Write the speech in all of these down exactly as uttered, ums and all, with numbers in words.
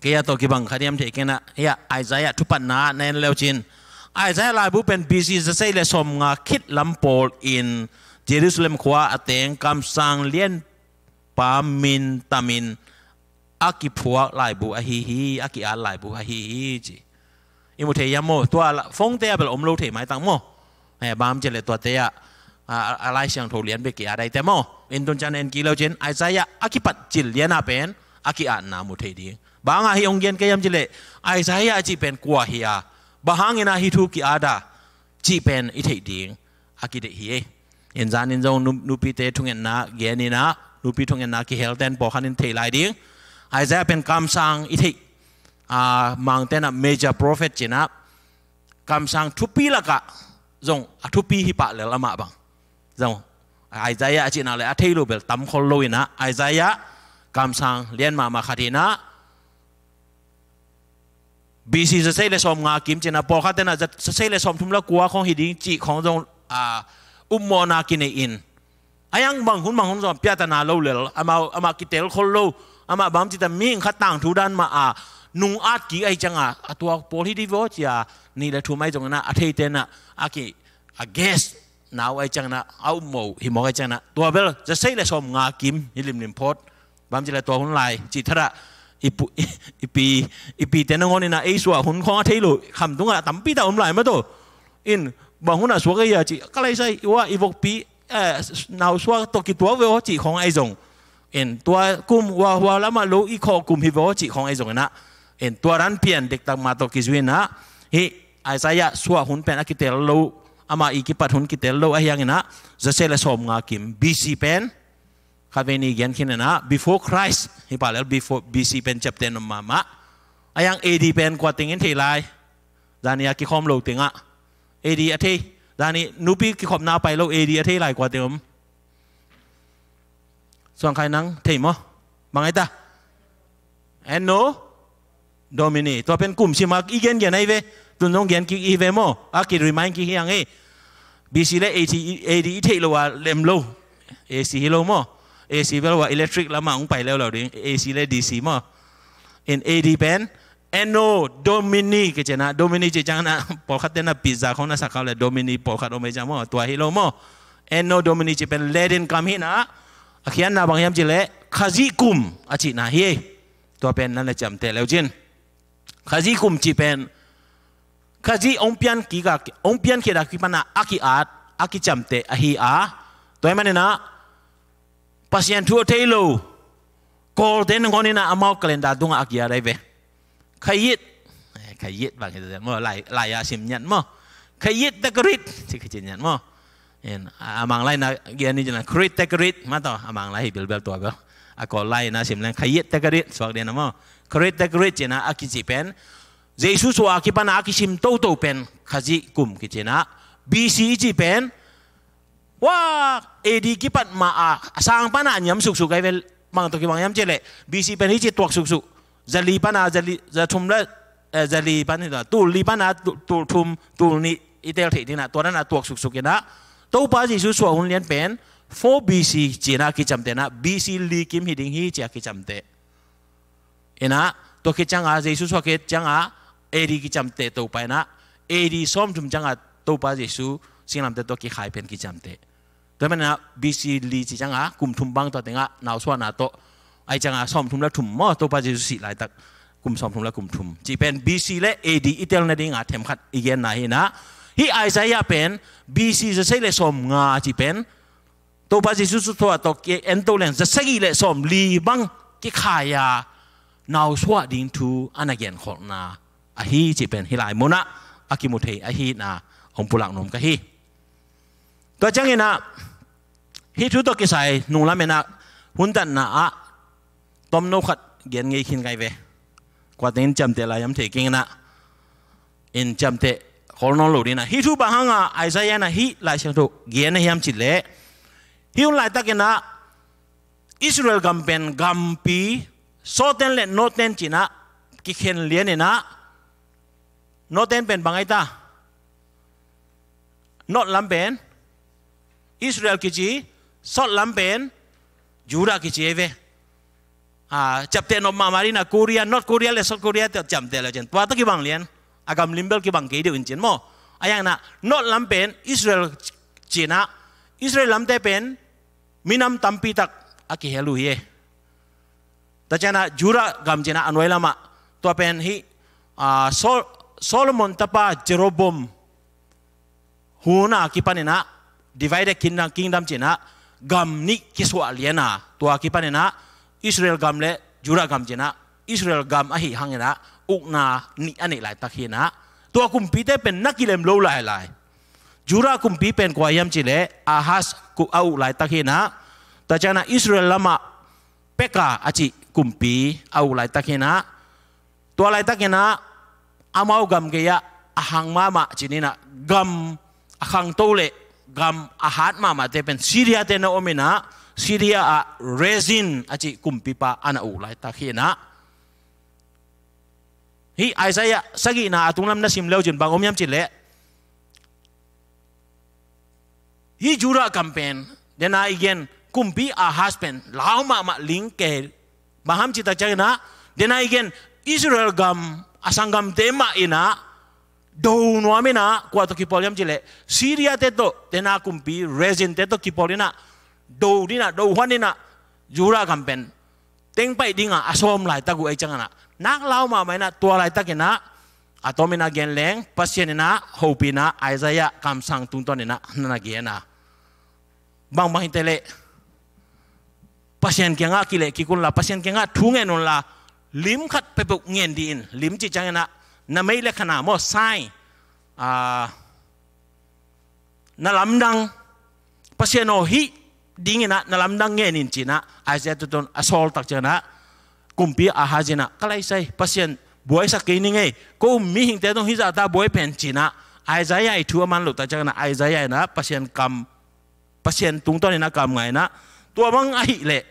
Kei a tawh kibang kha diam thei kei na. Hia, Isaiah thupatna na en leu cin, Isaiah laibu pen B C zasei le sawmnga khit lam pawl in Jerusalem khua a teng kamsang lianpa min tamin a kiphuak laibu ahi hi, a ki-at laibu ahi hi ci. I mu thei hiam maw? Tua la, phone te a bel om lo thei maitak maw? Eh, bang ci le tuate ah, a, a, a Lai Siangtho lian bek ki-at ai te maw? In tun ciang en kik leu cin, Isaiah a kipat cil lian ah pen a ki-atna mu thei ding. Bang hang hih hong gen ka hiam ci le, Isaiah a cih pen kua hi a, bang hangin a hih thu ki-at a cih pen i theih ding a kideih hi. In zan in zong nu-, nupite thungetna gen in ah, nupi thungetna kihel ten pawlkhat in thei lai ding. Isaiah pen kamsang i theih, ah, Mangte in ah major prophet ci-in ah, kamsang thupi lakah zong a thupi hi pah lel amah bang. Zong Isaiah a cihna le a thei lo bel tam khol lo in ah, Isaiah kamsang lian mahmah khat hi-in ah, B C zasei le sawmnga kim ci-in ah, pawlkhat in ah za-, zasei le sawmthum le kua khawng hi ding cih khawng zong, ah, upmawhna kinei in, a hiang bang hun bang hun zong piatana lo lel, amah, amah kitel khol lo, amah bang ci ta, mihing khat tangthu dan mah a nung at kik ahi ciang a, a tuak pawl hi ding vaw ci a, nih le thum ahi zongin ah, a theite in ah a ki, a guess na uh ahi ciangin ah, a upmawh uh hi mawk ahi ciangin ah, tua bel zasei le sawmnga kim hi limlim phot. Bang ci le tua hun lai cih thadah i pu-, i pi, i pite nangawn in ah ei suah hun khawng a thei lo kham tungah tampi tak om lai mah tawh. In bang hun ah suak ahi a cih ka lai sai, i ua i vokpi, eh, nausuak tawh kituak ve aw cih khawng ahi zong. In tua kum ua hua lamah lo i khawh kum hi ve aw cih khawng ahi zongin ah, in tua dan pian dektak mah tawh kizui in ah, hih Isaiah suah hun pen a kitel lo, amah i kipat hun kitel lo ahi hangin ah, zasei le sawmnga kim B C pen, khatvei ni gen khin in ah, before Christ hi pah lel, before, B C pen ciaptehna om mahmah. A hiang A D pen kua teng in thei lai? Zani a kikhawm lo tengah A D a thei. Zani nupi kikhopna pai lo A D a thei lai kua teng om? Suang Khai, nang thei maw? Bang ai ta? Anno Domini. Tua pen kum sim a i gengen ahi ve. Tun zong gen kik i hi ve maw? A ki remind kik hi hang ei. B C le A D, A D i theih lo a lem lo. A C hi lo maw? A C bel ua electric lamah hong pai leuleu ding. A C le D C maw? In A D pen Anno Domini kici in ah, Domini cih ciangin ah, pawlkhat ten ah pizza khawng na sak khak leh Domini pawlkhat om ei ciang maw, tua hi lo maw. Anno Domini cih pen Latin kam hi-in ah, a khiatna bang hiam cih leh Khazih kum a cihna hi. Tua pen na na ciamteh leu cin. Khazih kum cih pen Khazih hong pian kik a, hong pian khit a kipan a, a ki-at, a kiciamteh ahi a. Tua ahih manin ah, Pasian thu a thei lo Kawlte nangawn in ah amau calendar tungah a ki-at ahi ve. Khayit. Eh, khayit bang hi ta maw, lai, lai a sim ngiat maw. Khayit takarit. Ci, ci ngiat maw. In, a, a Mang lai na gen ni ci na, khrit takarit mah tawh, a Mang lai hi bilbel tua bel. A Kawl lai na sim leng khayit takarit suak ding na maw. Khrit takarit ci na a kici pen, Jesu suah a kipan a a kisim toto pen Khazih kum kici na, B C i cih pen, Wa, A D kipat mah a, a sang pan a niam suksuk ahi ve. Bang tawh kibang hiam cih leh, B C pen hih ci tuak suksuk. Zali pan a, zali, zathum le, eh, zali pan hi ta, tul li pan a, tu-, tul thum, tul nih i tel theih ding in ah, tua dan a tuak suksuk in ah, Topa Jesu suah hun lian pen four B C ci-in ah kiciamteh in ah, B C li kim hi ding hi ci-a kiciamteh. In ah, tua khit ciang a, Jesu suah khit ciang a, A D kiciamteh to pah in ah, A D sawmthum ciang a, Topa Jesu singlamteh tawh kikhai pen kiciamteh. Tua manin ah, B C li ci ciang a, kum thum bang tua teng ah, nausuahna tawh. Ahih ciang a, sawmthum le thum maw, Topa Jesu sih laitak, kum sawmthum le kum thum. Cih pen B C le A D i tel nading a, themkhat i genna hi in ah. Hih Isaiah pen, B C zasei le sawmnga cih pen, Topa Jesu suah tawh ki-en to leng, zasagih le sawmli bang kikhai a, nausuah ding thu a na genkholhna ahi cih pen hih lai mun ah a kimu thei ahi na hong pulak nuam ka hi. Tua ciangin ah, hih thu tawh kisai nunglam in ah, hun tatna ah, tomno khat gen ngei khin ka hi ve. Kua teng in ciamteh lai hiam thei keng in ah, in ciamteh khol nawn lo ding in ah. Hih thu bang hang a Isaiah in ah hih Lai Siangtho gen a hiam cih leh, hih hun laitak in ah Israel gam pen gampi, southern le northern ci in ah kikhen lian in ah, northern pen bang ahi ta? North lam pen Israel kici, south lam pen Judah kici ahi ve. ah, ciapteh nop mahmah ding a, Korea, North Korea le South Korea tawh ciamteh le cin, tua tawh kibang lian. A gam lim bel kibang kei deuh in cin maw. A yang na North lam pen Israel cin a, Israel lamte pen minam tampi tak a kihel uh hi e. Tua ciang a Judah gam cin a, a nuai lamah, tua pen hih, ah, Sol-, Solomon tapa Jeroboam hun a kipan in a, divided kingdom, kingdom cin a, gam nih kisuah lian a, tua kipan in a Israel gam le Judah gam cin a, Israel gam ahih hang in a ukna nih a neih laitak hi in a, tua kumpite pen na kilem lo lailai. Judah kumpi pen kua hiam cih leh Ahaz ku-, a uk laitak hi in a, tua ciang a Israel lamah Pekah a cih kumpi a uk laitak hi in a, tua laitak in a, amau gam gei ah a hang mahmah cin in a, gam a khangto le gam a hat mahmahte pen Syria te na om in a, Syria ah Rezin a cih kumpipa a na uk laitak hi in a. Hih Isaiah sagihna a tunglam na sim le uh cin bang om hiam cih leh, hih Judah gam pen, dena i gen kumpi Ahaz pen lau mahmah ling kei. Bang hiam cih tak ciang in a, dena i gen Israel gam a sanggamte mah in a do nuam in a, kua tawh kipawl hiam cih leh Syria te tawh, dena kumpi Rezin te tawh kipawl in a, do ding a, do huan in a, Judah gam pen teng paih ding a a sawm laitak uh ahih ciang in a, nak lau mahmah in a, tua laitak in a, a tom in a gen leng, Pasian in a hopihna Isaiah kamsang tungtawn in a na na gen a. Bangbang hi ta leh, Pasian kiangah kileh kik un la, Pasian kiangah thu ngen un la, lim khat peuhpeuh ngen dih in, lim cih ciang in a, na meih le khan a maw, sign, ah, na lamdang, Pasian aw hih ding in a na lamdang ngen in ci in a, Isaiah tungtawn a sawl tak ciang in a, kumpi Ahaz in a, ka lai sai, Pasian buaisak kei ning ei, ko mihingte tawh hih zahta buai pen ci in a, Isaiah i thu a man loh tak ciang in a, Isaiah in a Pasian kam, Pasian tungtawn in a kam ngai in a, tua bang ahih leh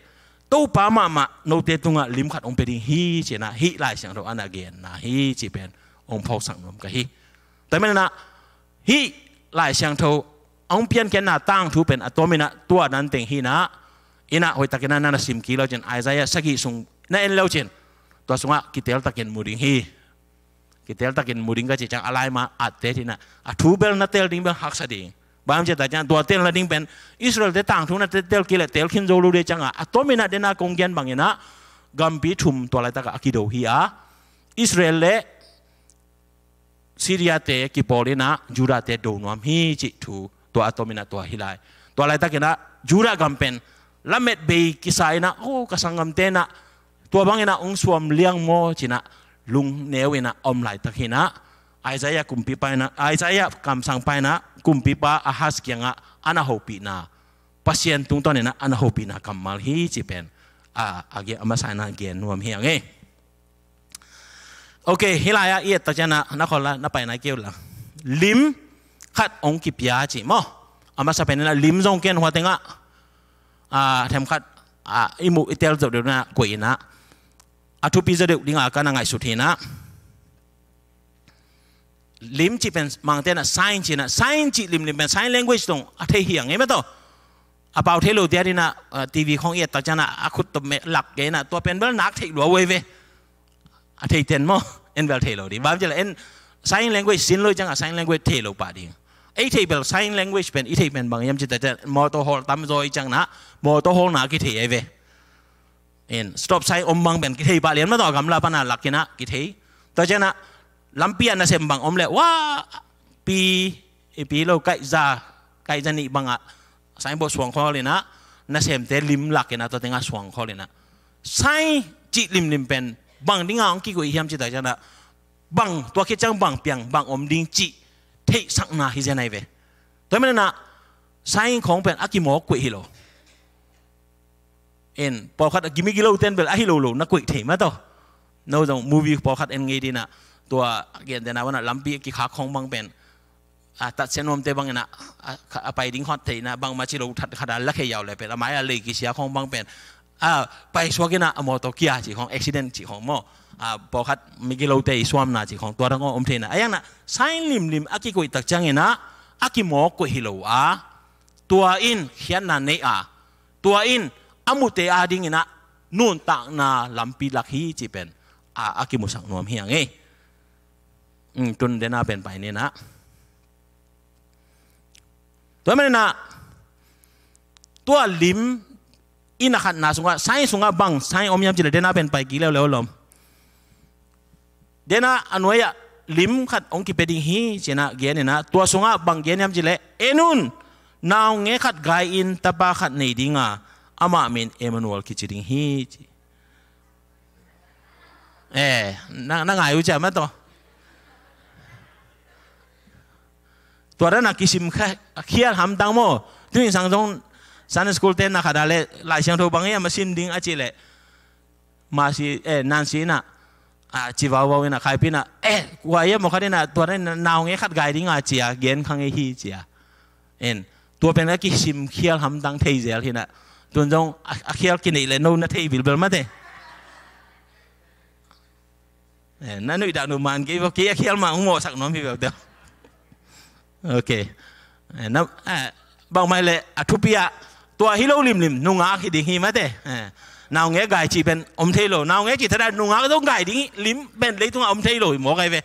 Topa mahmah note tungah lim khat hong pia ding hi ci in a, hih Lai Siangtho a na genna hi cih pen hong phawksak nuam ka hi. Tua manin a, hih Lai Siangtho a hong piankhiatna tangthu pen a tom in a tua dan teng hi in a, in a hoihtakin a na na sim kik le uh cin, Isaiah sagih sung na en le uh cin, tua sungah kiteltakin mu ding hi. Kiteltakin mu ding ka cih ciang a lai ma atte hi in a, a thu bel na tel ding bel haksa ding. Bang hiam cih tak ciang tua telna ding pen Israel te tangthu na tel, tel kei leh tel khin zo lo ding ciang a, a tom in a, dena kong gen bang in a, gampi thum tua laitak a a kido hi a, Israel le Syria te kipawl in a, Judah te do nuam hi cih thu, tua a tom in a tua hi lai. Tua laitak in a, Judah gam pen lamet bei kisa in a, oh, ka sanggamte in a, tua bang in a hong suam liang maw ci in a, lungneu in a om laitak hi in a, Isaiah kumpipa in a, Isaiah kamsangpa in a, kumpipa Ahaz kiangah a na hopihna, Pasian tungtawn in a a na hopihna kammal hi cih pen, a, a gen, a masa in a gen nuam hi hang e. Ok, hih lai-ah i et tak ciang a, na khawl la, na pai nai kei uh la. Lim khat hong kipia ci maw. A masa pen in a lim zong ken hua tengah, a, them khat, a, i muh i tel zo deuh na koih in a, a thupi zo deuh ding a ka na ngaihsut hi in a. Lim cih pen mangte in a sign ci in a, sign cih limlim pen sign language tawh a thei hi hang e maw taw. A pau thei lo te ading in a, a, T V khawng i et tak ciang a, a khut tawh lak kei in a, tua pen bel nak theih lua uh ei ve. A thei ten maw, en bel thei lo ding. Bang hiam cih leh en sign language sin lo ciang a sign language thei lo pah ding. Ei thei bel sign language pen, i thei pen bang hiam cih tak ciang, mawtaw hawl tam zaw i ciang in a, mawtaw hawlna kithei ei ve. En, stop sign om bang pen kithei pah lian maw taw, a gamla pan a lak in a kithei. Tua ciang a, lampi ah nasem bang om leh, wa, pi, i pi lo, kaihza, kaihza nih bang a, signboard suang khawl in a, nasemte lim lak in a, tua teng a suang khawl in a. Sign cih limlim pen, bang ding a hong kikoih hiam cih tak ciang a, bang, tua khit ciang bang piang, bang om ding cih, theihsakna hi zen ai ve. Tua manin a, sign khawng pen a kimawk koih hi lo. En, pawlkhat a gimi gilo ten bel ahi lo lo na koih thei mah tawh. No zong movie pawlkhat en ngei ding in a, tua a gentehna bang a lampi a kikhak khawng bang pen, a, tatsia nuamte bang in a, a, a pai ding hot thei in a, bangmah ci lo that khat a la khei yau le pen, a mai a lei kisia khawng bang pen, a, pai suak in a, a mawtaw kia ci khawng, accident ci khawng maw. A, pawlkhat migilote i suamna ci khawng, tua dang om thei in a. A yang na, sign limlim a kikoih tak ciang in a, a kimawk koih hi lo a. Tua in khiatna nei a, tua in a mute ading in a nuntakna lampi lak hi cih pen a, a kimusak nuam hi hang e. Tun dena pen pai ni na. Tua manin ah tua lim i na khatna sungah, sign sungah bang sign om hiam cih leh dena pen pai kik leuleu lom. Dena a nuai-ah lim khat hong kipia ding hi ci-in ah gen in ah, tua sungah bang gen hiam cih leh, en un, naungek khat gai-in tapa khat nei ding a, amah min Emmanuel kici ding hi ci. Eh, na, na ngai uh cia mah tawh. Tua dan a kisim kha-, khial hamtang maw. Tuin sang zong Sunday school te na khat a leh Lai Siangtho bang hiam a sim ding a cih leh, Masi, eh, Nancy in ah, a, ci vauvau in ah, Khaipi in ah, eh, kua hiam maw khat in ah, tua dan in ah naungek khat gai ding a ci a, gen kha ngei hi ci a. En, tua pen a kisim khial hamtang thei zel hi in ah. Tun zong a, a khial kineih leh no na thei bilbel mate. Eh, na nuih dah nuh man kei vo, kei a khial mah hong mawhsak nuam hi bel teh. Ok. Eh, na, eh, bangmah leh a thupi ah, tua hi lo limlim, nungak hi ding hi mate. Eh, naungek gai cih pen om thei lo. Naungek cih thadah nungak zong gai ding hi, lim pen leitungah om thei lo hi mawk ai ve.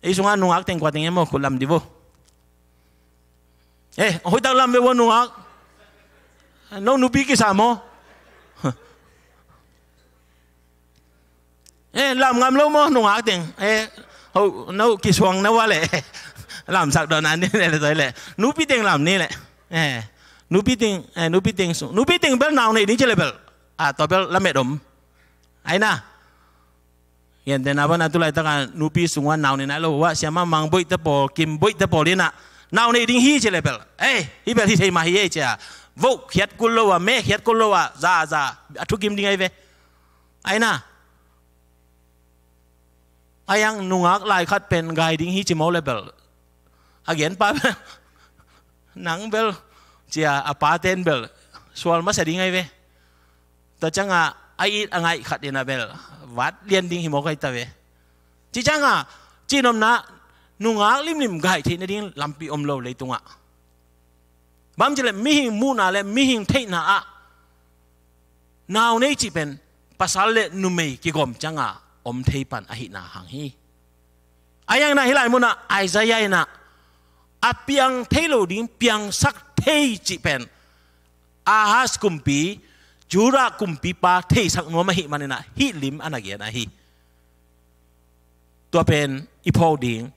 Ei sungah nungak teng kua teng em maw, khut lam di vo. Eh, hoihtak lam ve vo nungak. No nupi kisa maw. Eh, lam ngam lo maw nungak teng. Eh, ho, no kisuang na ua leh. Lamsak dawn a ni leh, leh, leh. Nupi teng lam ni leh. Eh, nupi teng, eh, nupi teng sung. Nupi teng bel nau nei ding ci leh bel. Ah, tua bel lamet om. Ai na. Gentehna bang a tu laitak a nupi sung ua nau nei nai lo ua, siama Mang Boih te pawl, Kim Boih te pawl in ah nau nei ding hi ci leh bel. Eh, hih bel hi thei mah hi ei ci a. Voh khiat kul lo a, meh khiat kul lo a, za, za, a thukim ding ai ve. Ai na. Ai ang nungak lai khat pen gai ding hi ci maw leh bel. A genpa bel. Nang bel. Ci a, a pate'n bel. Sual masa ding ai ve. Tua ciangah a it a ngaih khat in ah bel vat lian ding hi mawk ai ta ve. Ci ciangah, cihnopna, nungak limlim gai theih nading lampi om lo leitungah. Bang ci leh mihing muhna leh mihing theihna ah nau nei cih pen pasal leh numei kigawm ciangah om thei pan ahihna hang hi. Ai ang in ah hih lai munah Isaiah in ah a piang thei lo ding piangsak thei cih pen Ahaz kumpi, Judah kumpipa theisak nuam ahih manin ah hih lim a na gen ahi. Tua pen i phawk ding.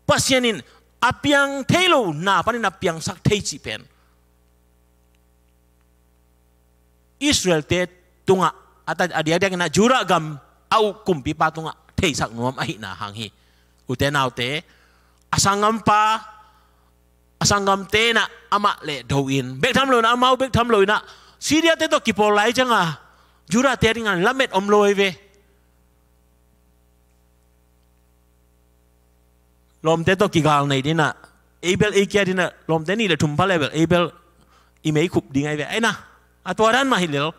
Pasian in a piang thei lo na panin a piangsak thei cih pen Israel-te tungah, a ta-, a diakdiak in ah Judah gam a uk kumpipa tungah theisak nuam ahihna hang hi. Ute naute, a sanggampa, a sanggamte in ah amah leh do in, bek tham lo in ah, amau bek tham lo in ah, Syria-te tawh kipawl lai ciangah Judah-te a dingah lamet om lo ai ve. Lawmte tawh kigal nei ding in ah, ei bel ei kia ding in ah, lawmte nih leh thum pha leh bel ei bel i mei khup ding ai ve. Ai na, a tua dan mah hi lel.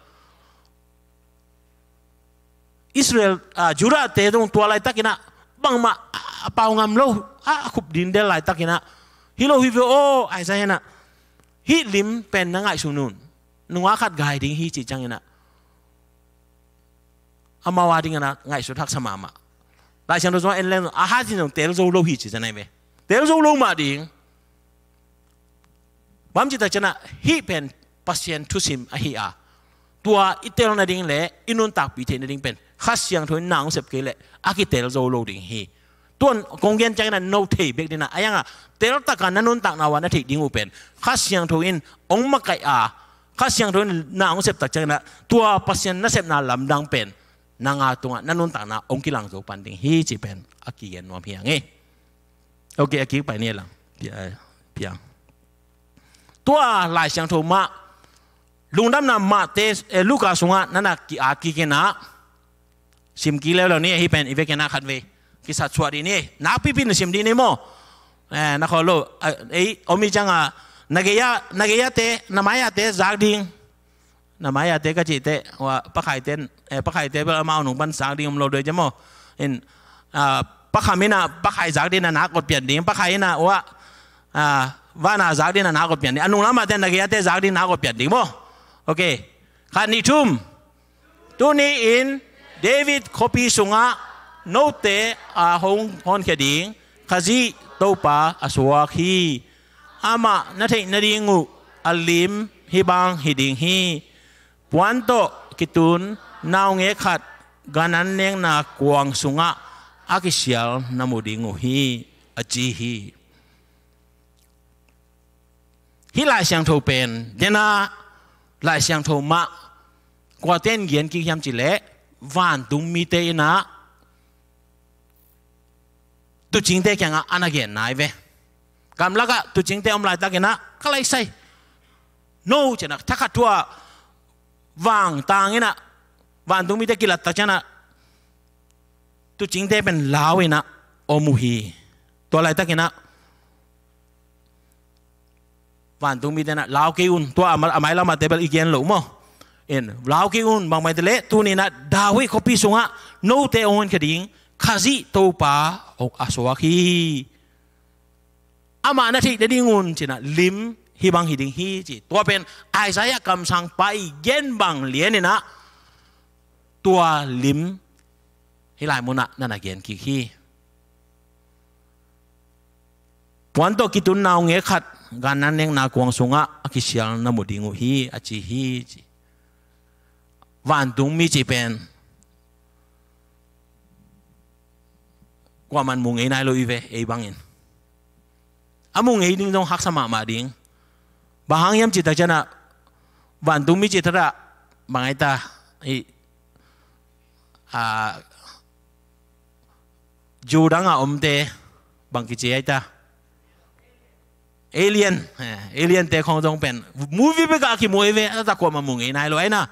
Israel, ah, Judah-te zong tua laitak in ah bangmah a pau ngam lo, a khup ding del laitak in ah, hi lo hi ve aw, Isaiah in ah, hih lim pen na ngaihsun un. Nungak khat gai ding hi cih ciangin ah, amau a dingin ah ngaihsut haksa mahmah. Lai Siangtho sungah en leng, Ahaz in zong teel zo lo hi ci ciang ai ve. Teel zo lo mah ding. Bang ci tak ciangin ah, hih pen Pasian thusim ahi a, tua i teel nading leh i nuntakpih theih nading pen Kha Siangtho in na hong sep kei leh a kiteel zo lo ding hi. Tuan kong gen ciangin ah no thei bek ding in ah, ai ang ah, teeltak a na nuntakna uh ah na theih ding uh pen Kha Siangtho in hong makaih a, Kha Siangtho in na hong sep tak ciangin ah, tua Pasian nasepna lamdang pen nang a tungah na nuntakna hong kilang zo pan ding hi cih pen a kigen nuam hi hang e. Ok, a kik pai ni lang. Pia, pia. Tua Lai Siangtho mah, Lungdamna Mate, eh, Luka sungah na na ki-at kik in ah, sim kik leuleu ni, hih pen i vekin ah khatvei kisat suah dih ni, nakpipi na sim dih ni maw. Eh, na khawl lo, eh, ei, om i ciangah, na gei-ah, na gei-ah te, na mai-ah te zak ding. Na mai-ah te ka cih teh, ua, Pa Khai ten, eh, Pa Khai te bel amau nung pan zak ding om lo doi cia maw. In, ah, Pa Kham in ah, Pa Khai zak ding na nak ot pian ding, Pa Khai in ah, ua, ah, van a zak ding na nak ot pian ding. A nunglam ah te na gei-ah te zak ding nak ot pian ding maw. Ok. Khat, nih, thum. Tuni-in David khuapi sungah note a hong honkhia ding Khazih Topa a suak hi. Amah na theih nading uh a lim hih bang hi ding hi. Puan tawh kitun naungek khat gan an nekna kuang sungah a kisial na mu ding uh hi, a ci hi. Hih Lai Siangtho pen, dena Lai Siangtho mah kuate in gen kik hiam cih leh, vantung mite in ah tuucingte kiangah a na gen nai ve. Gamlakah tuucingte om laitakin ah, ka lai sai, no, ci-in ah, thakhat thu-ah vangtang in ah, vantung mite kilat tak ciangin ah, tuucingte pen lau in ah om uh hi. Tua laitakin ah vantung mite in ah lau kei un, tua a ma-, a mailam ah te bel i gen loh maw. In, lau kei un, bang mah hitaleh tuni-in ah David khuapi sungah note hong honkhia ding Khazih Topa a suak hi. Amah na theih nading un, ci-in ah, lim hih bang hi ding hi, ci. Tua pen Isaiah kamsangpa i gen bang lian in ah, tua lim hih lai munah na na gen kik hi. Puan tawh kitun naungek khat gan an nekna kuang sungah a kisial na mu ding uh hi, a ci hi, ci. Vantung mi cih pen kuaman mu ngei nai lo hi ve, ei bangin. A mu ngei ding zong haksa mahmah ding. Bang hang hiam cih tak ciangin ah, vantung mi cih tak ah, bang ai ta, i, a, Jew dang a omte, bang kici ai ta. Alien, eh, alien te khong zong pen movie bek ah kimu hi ve, a taktak kuamah mu ngei nai lo ai na.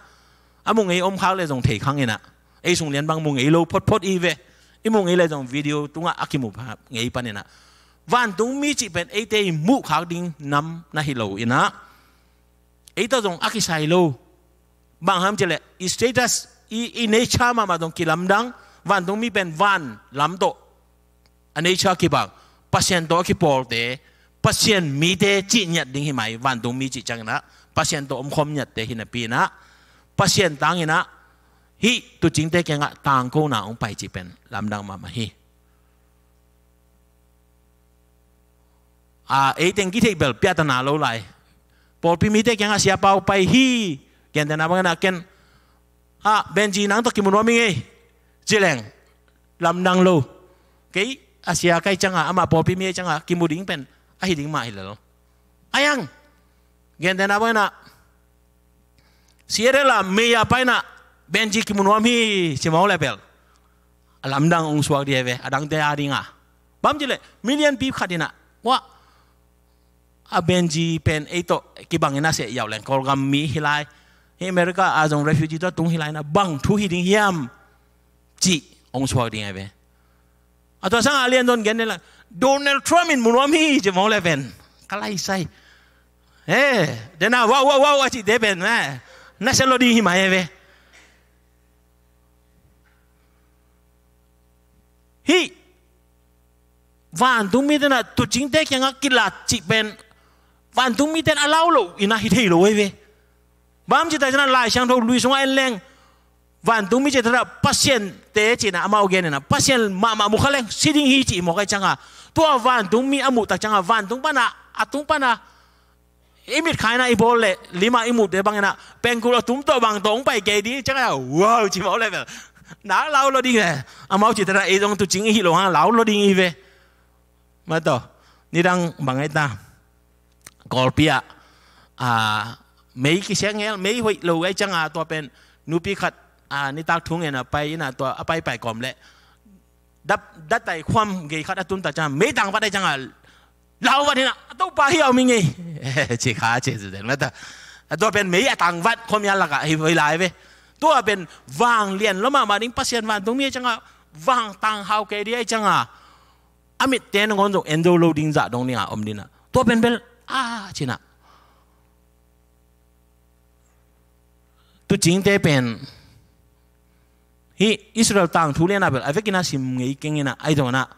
A mu ngei om khak leh zong thei khang in ah, ei sung lian bang mu ngei lo photphot hi ve. I mu ngei leh zong video tungah a kimu pha ngei pan in ah. Vantung mi cih pen eite i muh khak ding nam na hi lo in ah, ei tawh zong a kisai lo. Bang hang hiam cih leh, i status, i, i nature mahmah zong kilamdang. Vantung mi pen van lam tawh a nature kibang, Pasian tawh a kipawlte, Pasian mite cih ngiat ding hi mai, vantung mi cih ciangin ah, Pasian tawh omkhawm ngiatte hi napi in ah, Pasian tangin ah, hih tuucingte kiangah tangkona hong pai cih pen lamdang mahmah hi. A, ei teng kitheih bel piahtana lo lai. Pawlpi mite kiangah siapa uh pai hi, gentehna bangin ah ken, a, Benji nang tawh kimu nuam ing ei, ci leng lamdang lo. Kei a sia ka hih ciangah, amah pawlpi mi ahih ciangah kimu ding pen ahi ding mah hi lel. Ai ang, gentehna bangin ah Seattle ah mayor pa in ah Benji kimu nuam hi, ci mawk leh bel a lamdang hong suak ding hi ve, a dangte a dingah. Bang hang hiam cih leh mi lianpi khat in ah, wah, a Benji pen ei tawh kibang in ah seh yau leng, Kawlgam mi hi lai, hih America ah zong refugee tawh tung hi lai in ah, bang thu hi ding hiam, cih hong suak ding hi ve. A tua sangah a lianzaw in gen ding leh, Donald Trump in mu nuam hi, ci mawk leh pen, ka lai sai. Eh, dena, wow, wow, wow, a cihte pen, eh, nasia lo ding hi mai hi ve. Hih vantung mite in ah tuucingte kiangah kilat cih pen vantung mite in a lau loh in ah hi thei lo hi ve. Bang hang hiam cih tak ciangin ah Lai Siangtho lui sungah en leng, vantung mi cih tak ah Pasiante ci-in ah amau gen in ah, Pasian mahmah mu kha leng si ding hi cih mawk ahih ciangah, tua vantung mi a muh tak ciangah, vantung pan ah, a tung pan ah i mit khai in ah i bawl leh lim ah i muhte bangin ah, pengkul a tum tawh bang tawh hong pai kei ding ciangah, wow, ci mawk leh bel, na lau lo ding ve. Amau cih tak ah ei zong tuucing i hih loh hang lau lo ding hi ve. Mah tawh, nidang bang ai ta, Kawlpi ah, a, mei kisiang ngel, mei hoih lo ahih ciangah, tua pen nupi khat, a, nitak thu ngen a pai in ah, tua a paipai kawm leh dap, datai khuam gei khat a tun tak ciangah, mei tangvat ahih ciangah, lau vat in ah, a Topa hi a om ing ei, ci kha, ci, ci den mah ta. A tua pen mei a tangvat khuamial lakah hi, hi lai ve. Tua pen vanglian lua mahmah ding, Pasian vantung mi ahih ciangah vangtang hau kei ding ahih ciangah, a mitte nangawn zong en zo lo ding zah dong ding a om ding ah. Tua pen bel, a, ci-in ah, tuucingte pen, hih Israel tangthu lian ah bel a vekin ah sim ngei keng in ah, ahi zongin ah,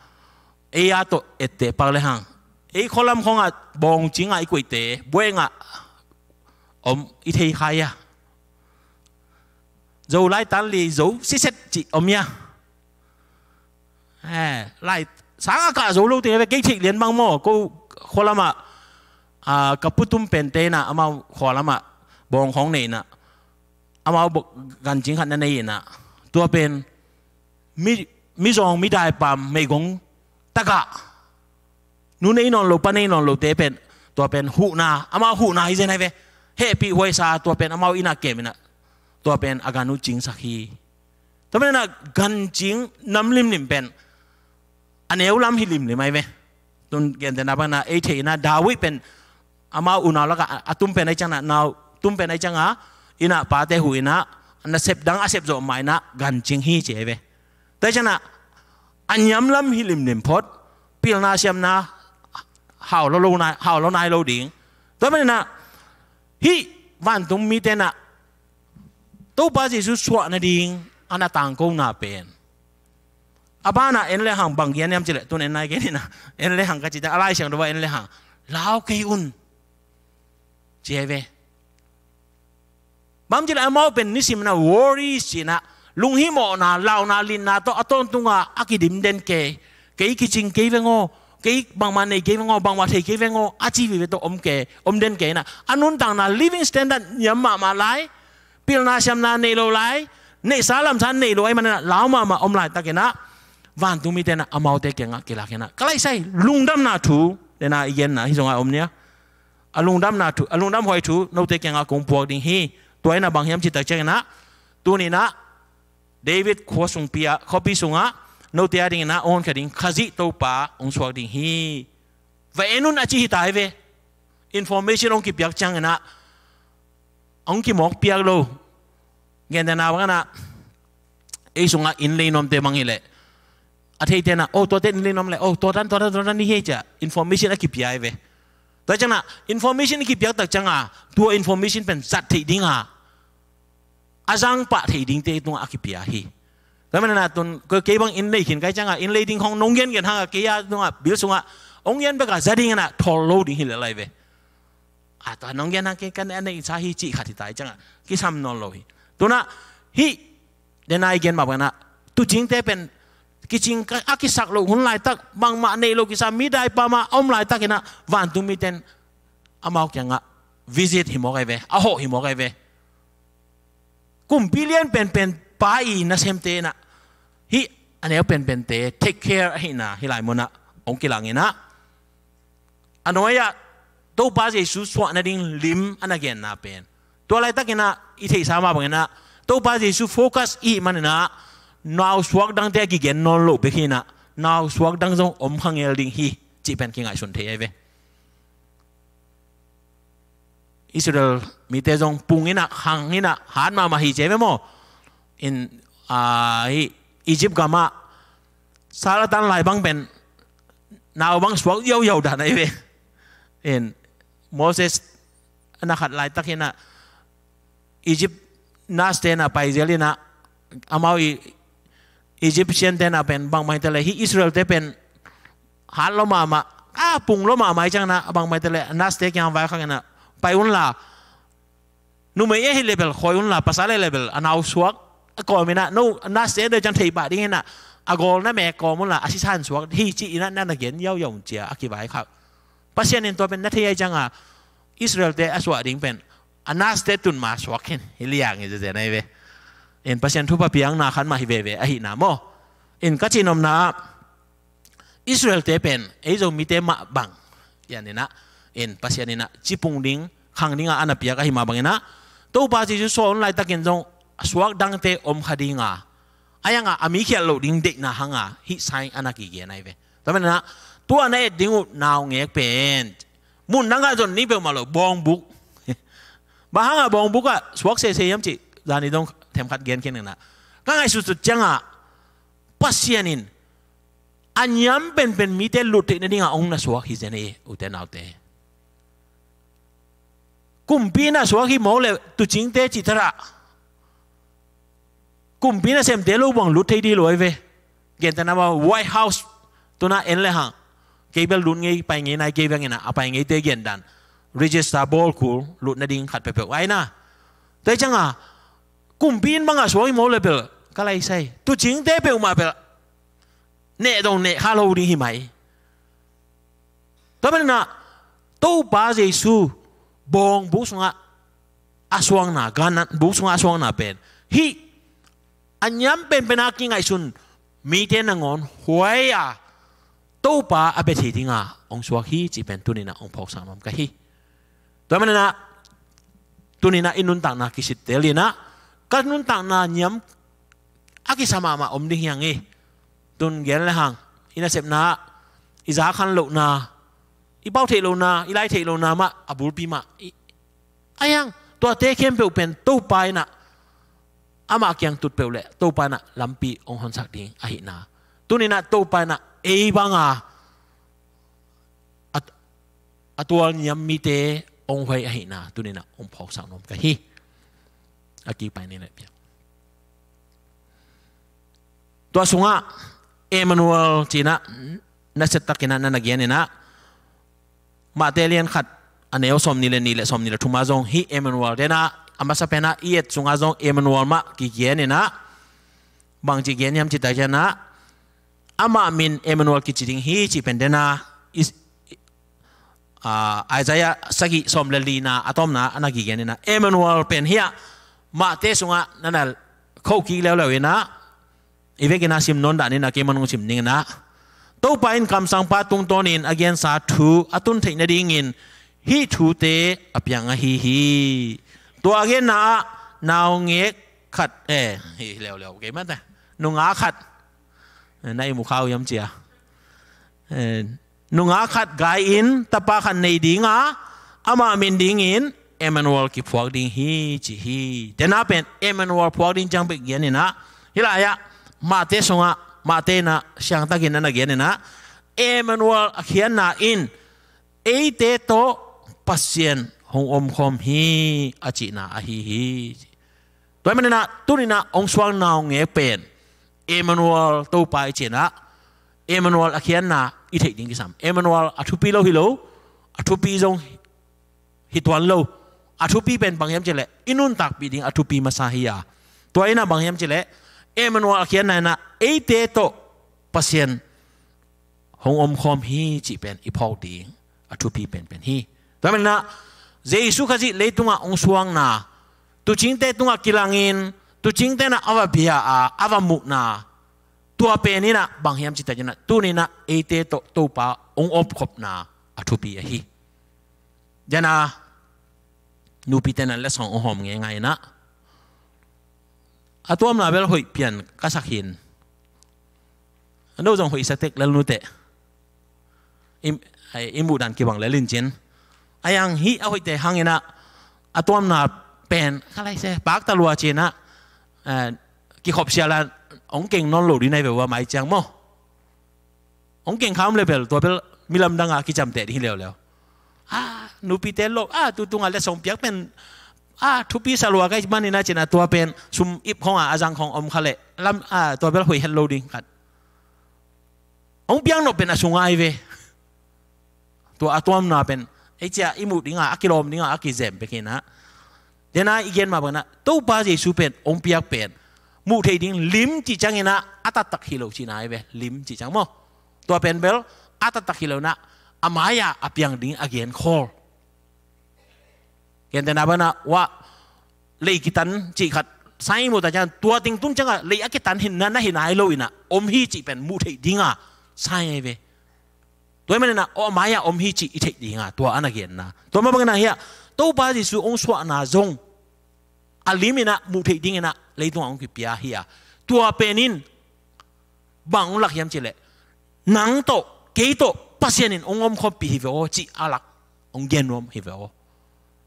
ei a tawh etteh pak lehang, ei khua lam khawng ah bawngcing ah i koihte buaina om i thei kha a. Zo lai tan li zo siset cih om ia. Lai sang a kah zo lo ting a ve, kei theih lian bang maw, ko khua lamah ka pu tum pen te inah amau khua lamah bawng khawng nei inah amau gancing khat na nei inah, tua pen mi, mizawng midai pam meigong takah nu nei nawn lo pa nei nawn lo te pen, tua pen huhna, amau huhna hi zen ai ve. Hehpih huaisa tua pen amau inah kem inah tua pen a gan uh cingsak hi. Tua pen inah gancing nam limlim pen a neu lam hi limlim ai ve. Tun gentehna bang inah ei theih inah David pen amau unau lakah a tum pen ai ciangah, nau tum pen ai ciangah inah pate huh inah nasep dang a sep zawh mah inah gancing hi ci ai ve. Tua ciangah a niamlam hi limlim phot, pilna siamna hau lo, lo nai, hau lo nai lo ding. Tua pen inah hih vantung mite inah Topa Jesu suah nading a na tangkona pen a banah en le hang bang gen hiam cileh, tun en nai gen inah, en le hang ka cih ciang a Lai Siangtho ah en le hang lau kei un ci ai ve. Bang cileh amau pen nisim inah worries ci inah lunghimawhna, launa, linna tawh a tawntunga a kidim den kei. Kei kicing kei veng aw, kei bangmah nei kei veng aw, bangmah thei kei veng aw a ci vive tawh om kei, om den kei inah a nuntakna living standard niam mahmah lai, pilna siamna nei lo lai, neihsa lamsa nei lo ai man inah lau mahmah om laitak inah vantung mite inah amaute kiangah kilak inah ka laisai lungdamna thu dena i genna hi zongah om nia. A lungdamna thu, a lungdamhuai thu note kiangah kong puak ding hi. Tua inah bang hiam cih tak ciang inah tuni inah David khua sungpi ah, khuapi sungah note a ding inah a honkhia ding Khazih Topa hong suak ding hi. Va en un a ci hi ta ai ve. Information hong kipiak ciang inah hong kimawk piak lo. Gentehna bang inah ei sungah inn lei nuamte bang hileh a theite inah, oh, tuate inn lei nuam leh, oh, tuatan, tuatan, tuatan ni hi ei ciah information a kipia ai ve. Tua ciang inah information i kipiak tak ciangah tua information pen zat theih dinga a zangpah theih dingte tungah a kipia hi. Tua man inah tun kei bang inn lei khin kai ciangah inn lei ding khong nong gengen hangah kei a tungah bil sungah hong gen bekah za ding inah thawl lo ding hi lel ai ve. A tua nong gen hang kei kan a neihsa hi cih khat hi ta ai ciangah kisam nawn lo hi. Tunah hih dena i gen mah bang inah tucingte pen kicing a kisak loh hun laitak, bangmah neih lo kisa midai pama a om laitak inah vantung mite in amau kiangah visit hi mawk ai ve, a hawh hi mawk ai ve. Kumpi lian penpen pa i nasemte inah hih a neu penpente take care ahihna hih lai munah hong kilang inah a nuai-ah Topa Jesu suah nading lim a na genna pen tua laitak inah i theihsa mah bang inah Topa Jesu focus i hih man inah nau suak dangte a kigen nawn loh bek hi inah nau suak dang zong om kha ngel ding hi cih pen kingaihsun thei ai ve. Israel mite zong pung inah khang inah hat mahmah hi ci ai ve maw. In, ah, hih Egypt gamah sal a tan lai bang pen nau bang suak ziauziau dan ai ve. In Moses a na khat laitak inah Egypt nurse te inah pai zel inah amau i Egyptian te inah pen bangmah hi ta leh hih Israel te pen hat lo mahmah, a pung lo mahmah ai ciang inah bangmah hi ta leh nurse te kiang vai khak inah pai unla, numei e hi lebel khawi unla, pasal e lebel a nau suak a kawm inah no nurse te deuh ciang thei pah ding inah a gawl na mek kawm unla a sisan suak hi cih inah na na gen ziauziau un cia a kivai khak. Pasian in tua pen na thei ai cianga Israel te a suah ding pen a nurse te tun ma suak khin hi liang hi zia nai ve. In Pasian thupha piakna khat mah hi veve ahihna maw. In ka cihnopna ah Israel te pen ei Zomite mah bang pian inah in Pasian inah cipung ding khang dinga a na piak ahi mah bang inah Topa Jesu suah un laitakin zong a suak dangte om kha dinga a yanga a mi khialh loh ding deihna hanga hih sign a na kigen ahi ve. Tua man inah tua na et ding uh naungek pen mun dangah zon ni peuhmah lo, bawngbuk. Bang hangah bawngbuk ah suak sese hiam cih zani dong themkhat gen khin inah ka ngaihsutsut ciangah Pasian in a niam penpen mite lut theih nadingah hong na suak hi zen hi ute naute. Kumpi na suak hi mawk le tucingte cihtarah kumpi nasemte lo buang lut thei dih lo ahi ve. Gentehna mah White House tuna en le hang kei bel lut ngei pai ngei nai kei beng inah a pai ngeite gendan register bawl kul lut nading khat peuhpeuh ahi na. Tua hi cianga Kumpi inn bangah suang hi maw le bel ka laisai. Tuucingte peuhmah bel neh dong neh kha lo ding hi mai. Tua maninah Topa Jesu bawngbuk sungah a suangna, ganat buk sungah a suangna pen hih a niam penpena kingaihsun mite nangawn huai a Topa a bia thei dinga hong suak hi cih pen tuninah hong phawksak nuam ka hi. Tua maninah tuninah i nuntakna kisittel inah ka nuntakna niam a kisa mahmah om ding hi hang hi. Tun gen le hang i nasepna ah i za khan lohna, i pau theih lohna, i lai theih lohna mah a bulpi mah i, a hiang tuate khempeuh pen Topa inah amah kiang tut peuh le Topa inah lampi hong honsak ding ahihna, tuninah Topa inah ei banga a, a tual niam mite hong huai ahihna tuninah hong phawksak nuam ka hi. A kipai ni le piang. Tua sungah Emmanuel cinah nasiatakinah na na gianinah Mate lian khat a neu sawmni le nih le sawmni le thuma zong hih Emmanuel denah a masa penah i et sungah zong Emmanuel mah kigianinah bangci gian hiam cita cianah amah min Emmanuel kici ding hi cih pen denah i, a, Isaiah sagih sawm le lina a tawmna a na kigianinah Emmanuel pen hiah Mate sungah na na khoh kik leuleu inah i vekin a sim nawn danin a keiman hong sim ninginah Topa in kamsangpa tungtawnin a gensa thu a tun theih nadingin hih thute a piang ahi hi. Tua a genna ah naungek khat, eh, hi leuleu kei mate, nungak khat, eh, na i mukhau hiam cia, eh, nungak khat gai-in tapa khat nei dinga amah min dingin Emmanuel kiphuak ding hi ci hi. Tena pen Emmanuel phuak ding ciang bek gianinah hih lai-ah Mate sungah Mate inah siangtakin a na gianinah Emmanuel a khiatna in eite tawh Pasian hong omkhawm hi a cihna ahi hi. Tua hi maninah tuninah hong suak naungek pen Emmanuel Topa i cinah Emmanuel a khiatna i theih ding kisam. Emmanuel a thupi lo hi lo, a thupi zong hi tuan lo. A thupi pen bang hiam cileh i nuntakpih ding a thupi masa hi a. Tua inah bang hiam cileh Emmanuel a khiatna inah eite tawh Pasian hong omkhawm hi cih pen i phawk ding a thupi penpen hi. Tua maninah Jesu Khazih leitungah hong suakna, tuucingte tungah kilangin tuucingte inah a va bia a, a va muhna, tua pen inah bang hiam citakinah tuninah eite tawh Topa hong omkhopna a thupi ahi. Dena nupite nan letsong hong hawm ngeingai inah a tuamna bel hoih pian ka sak hin. A no zong hoih sa tek lel nuteh. I, i muhdan kibang lel in cin. A yang hih a hoihte hanginah a tuamna pen ka laise pakta lua cinah, eh, kikhop siala hong keng nawn lo ding nai ve ua mai ciang maw. Hong keng kha om le bel tua bel milam danga kicamteh ding hi leuleu. A nupite lo a tu tunga letsong piak pen a thupi sa lua ka hih maninah cinah tua pen sum ip khonga a zang khong om kha leh lam a tua bel hoih het lo ding khat. Hong piang nop pen a sungai ve. Tua a tuamna pen ei cia i muh dinga a kilawm dinga a kizem pekinah. Dena i gen mah banginah Topa Jesu pen hong piak pen muh theih ding lim cih cianginah a taktak hi lo cihna hi ve, lim cih ciang maw. Tua pen bel a taktak hi lo inah a mai-ah a piang ding a genkhawl. Gentehna banah uah lei kitan cih khat sai i muh ta ciang tua ting tun ciangah lei a kitan hinna na hi nai lo inah om hi cih pen muh theih dinga sai ngai ve. Tua hi maninah aw a mai-ah om hi cih i theih dinga tua a na genna. Tua mah banginah hiah Topa Jesu hong suahna zong a lim inah muh theih dinginah leitungah hong kipia hi a. Tua pen in bang hong lak hiam cileh nang tawh kei tawh Pasian in hong omkhawmpih hi ve aw cih a lak hong gen nuam hi ve aw.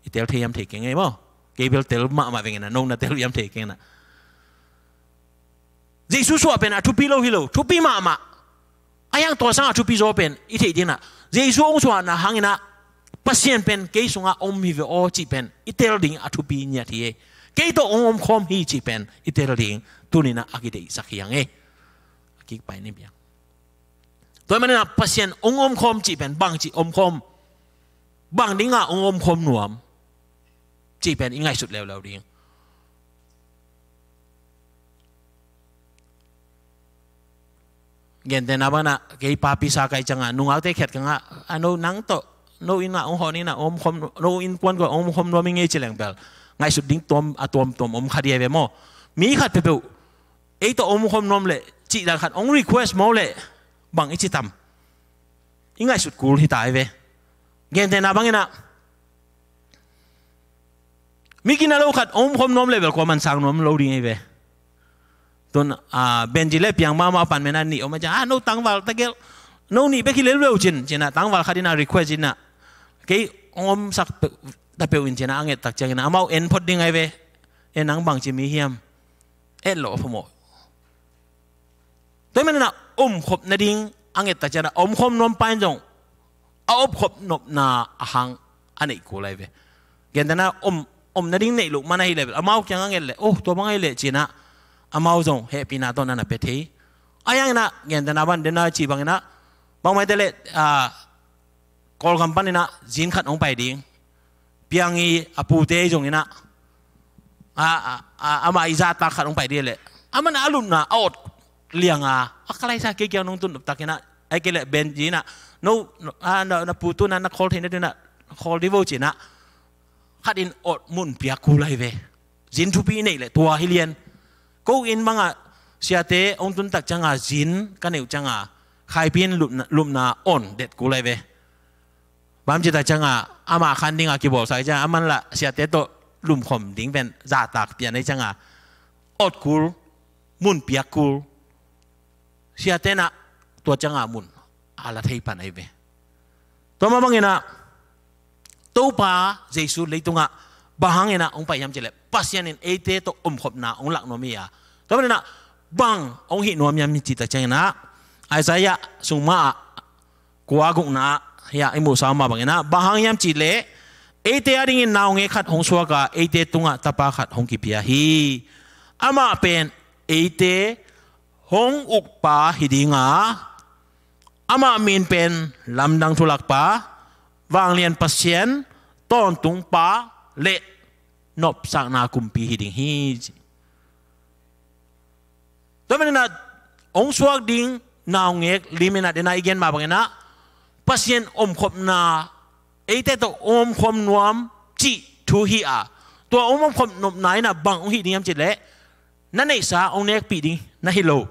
I tel thei hiam thei keng ei maw. Kei bel tel mahmah vengin a nong na tel hiam thei keng na. Jesu suah pen a thupi lo hi lo, thupi mahmah. A hiang tua sang a thupi zaw pen i theih dinah Jesu hong suahna hanginah Pasian pen kei sungah om hi ve aw cih pen i tel ding a thupi ngiat hi ei. Kei tawh hong omkhawm hi cih pen i tel ding tuninah a kideihsak hi hang ei. A kikpai ni biang. Tua hi maninah Pasian hong omkhawm cih pen bang cih omkhawm, bang dingah hong omkhawm nuam cih pen i ngaihsut leuleu ding. Gentehna bangin ah kei papi sa ka hih ciangin ah nungakte khiat ka ngah a, no nang tawh no inn ah hong hawh ni in ah om khawm, no innkuan kong om khawm nuam ing ei ci leng bel ngaihsut ding tuam a tuamtuam om kha ding hi ve maw. Mi khat peuhpeuh ei tawh om khawm nuam leh cih dan khat hong request maw leh bang i ci tam? I ngaihsut kul hi ta hi ve. Gentehna bangin ah mi gina lo khat om khawm nuam leh bel kua man sang nuam lo ding hi ve. Tun ah Benji le Piang mahmah pan mena nih om a ciang ah no tangval ta gelh, no nih bek hi lel veu cin, ci in ah tangval khat in ah request in ah kei hong omsak ta peuh in ci in ah a nget tak ciangin ah amau en phot ding hi ve. E, nang bangci mi hiam? Et lo a phamawh. Tua ahih manin ah omkhop nading a nget tak ciangin ah omkhawm nuam pa in zong a omkhop nopna a hang a neih kul ahi ve. Gentehna om, om nading neih loh man ahi leh bel amau kiang a nget leh, oh, tua bang ahi leh ci in ah amau zong hehpihna tawh na na pia thei. Ahi hangin ah gentehna bangin den a cih bangin ah bangmah hi ta leh ah Kawlgam panin ah zin khat hong pai ding. Piang i a pute zong in ah a, a, a, amah i zahtak khat hong pai ding leh aman a lupna a awt liang a, a kalaisa kei kiang nong tun luptak in ah, ahih kei leh Benji in ah no, no, a, na, na pu tun ah na khawl theihna ding in ah khawl ding vo ci in ah khat in awt mun piak kul ahi ve. Zin thupi i neih leh tua hi lian. Ko inn bangah siate hong tun tak ciangin zin ka neih uh ciangin khaipi in lupna, lupna awn det kul ahi ve. Bang ci tak ciangin amah khan dingin kibawlsak ciangin aman lah siate tawh lumkhawm ding pen zahtak pian ahi ciangin awt kul, mun piak kul. Siate in ah tua ciangin mun a la thei pan ahi ve. Tua mah bangin ah Topa Jesu leitungah bang hangin ah hong pai hiam cih leh Pasian in eite tawh omkhopna hong lak nuam hi a. Tua manin ah bang hong hih nuam hiam cih tak ciangin ah Isaiah sung mah ah kua gukna ah hiah i muhsa mah bangin ah bang hang hiam cih leh eite adingin naungek khat hong suak a, eite tungah tapa khat hong kipia hi. Amah pen eite hong ukpa hi ding a, amah min pen Lamdang Thulakpa, Vanglian Pasian, Tawntungpa le Nopsakna Kumpi hi ding hi. Tua manin ah hong suak ding naungek lim in ah den a i gen mah bangin ah Pasian omkhopna eite tawh omkhawm nuam cih thu hi a, tua omkhop nopna in ah bang hong hih ding hiam cih leh na neihsa hong nekpih ding na hi lo.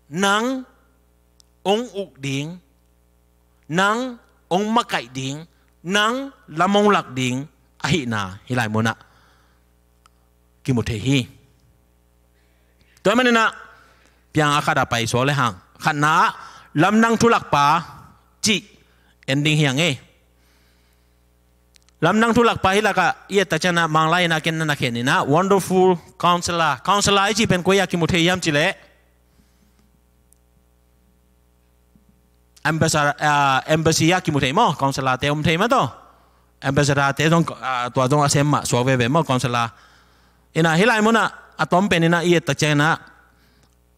Nang hong uk ding, nang hong makaih ding, nang lam hong lak ding ahihna hih lai munah kimu thei hi. Tua manin ah piang a khat a pai suak le hang khatna ah Lamdang Thulakpa cih en ding hi hang e. Lamdang Thulakpa hih lakah i et tak ciangin ah Manglai in ah ken na na khen in ah Wonderful Counselor. Counselor i cih pen koi ah kimu thei hiam cih leh Ambassador, ah, embassy ah kimu thei maw, consular te om thei mah tawh. Ambassador te zong, ah, tua zong a sem mah suak veve maw, consular. In ah hih lai munah a tom pen in ah i et tak ciangin ah,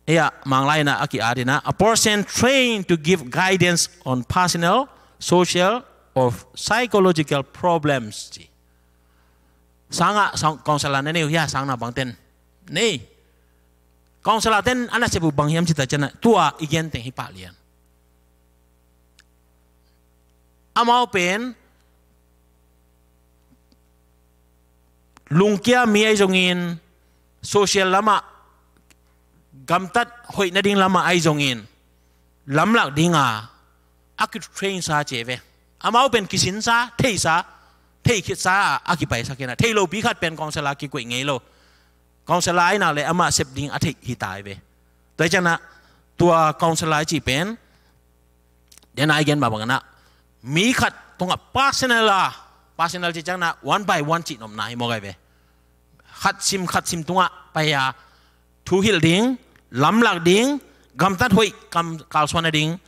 i ah Manglai in ah a ki-at in ah, a person trained to give guidance on personal, social or psychological problems ci. Sangah sang, consular na nei uh hia, sangna bangten nei. Consular ten a nasep uh bang hiam cih tak ciangin ah tua i gen teng hi pah lian. Amau pen lungkia mi ahi zongin, social lamah gamtat hoih nading lamah ahi zongin lamlak dinga a kitrainsa ci ve. Amau pen kisinsa, theisa, theikhitsa a kipaisak in ah, thei lopi khat pen consular kikoih ngei lo. Consular ahi nak leh amah sep ding a theih hi ta hi ve. Tua hi ciangin ah tua consular i cih pen den a i gen mah bangin ah mi khat tungah personal a, personal cih ciangin ah one by one cih nopna hi mawk ahi ve. Khat sim khat sim tungah pai a thu hilh ding, lamlak ding, gamtat hoih kam kalsuan nading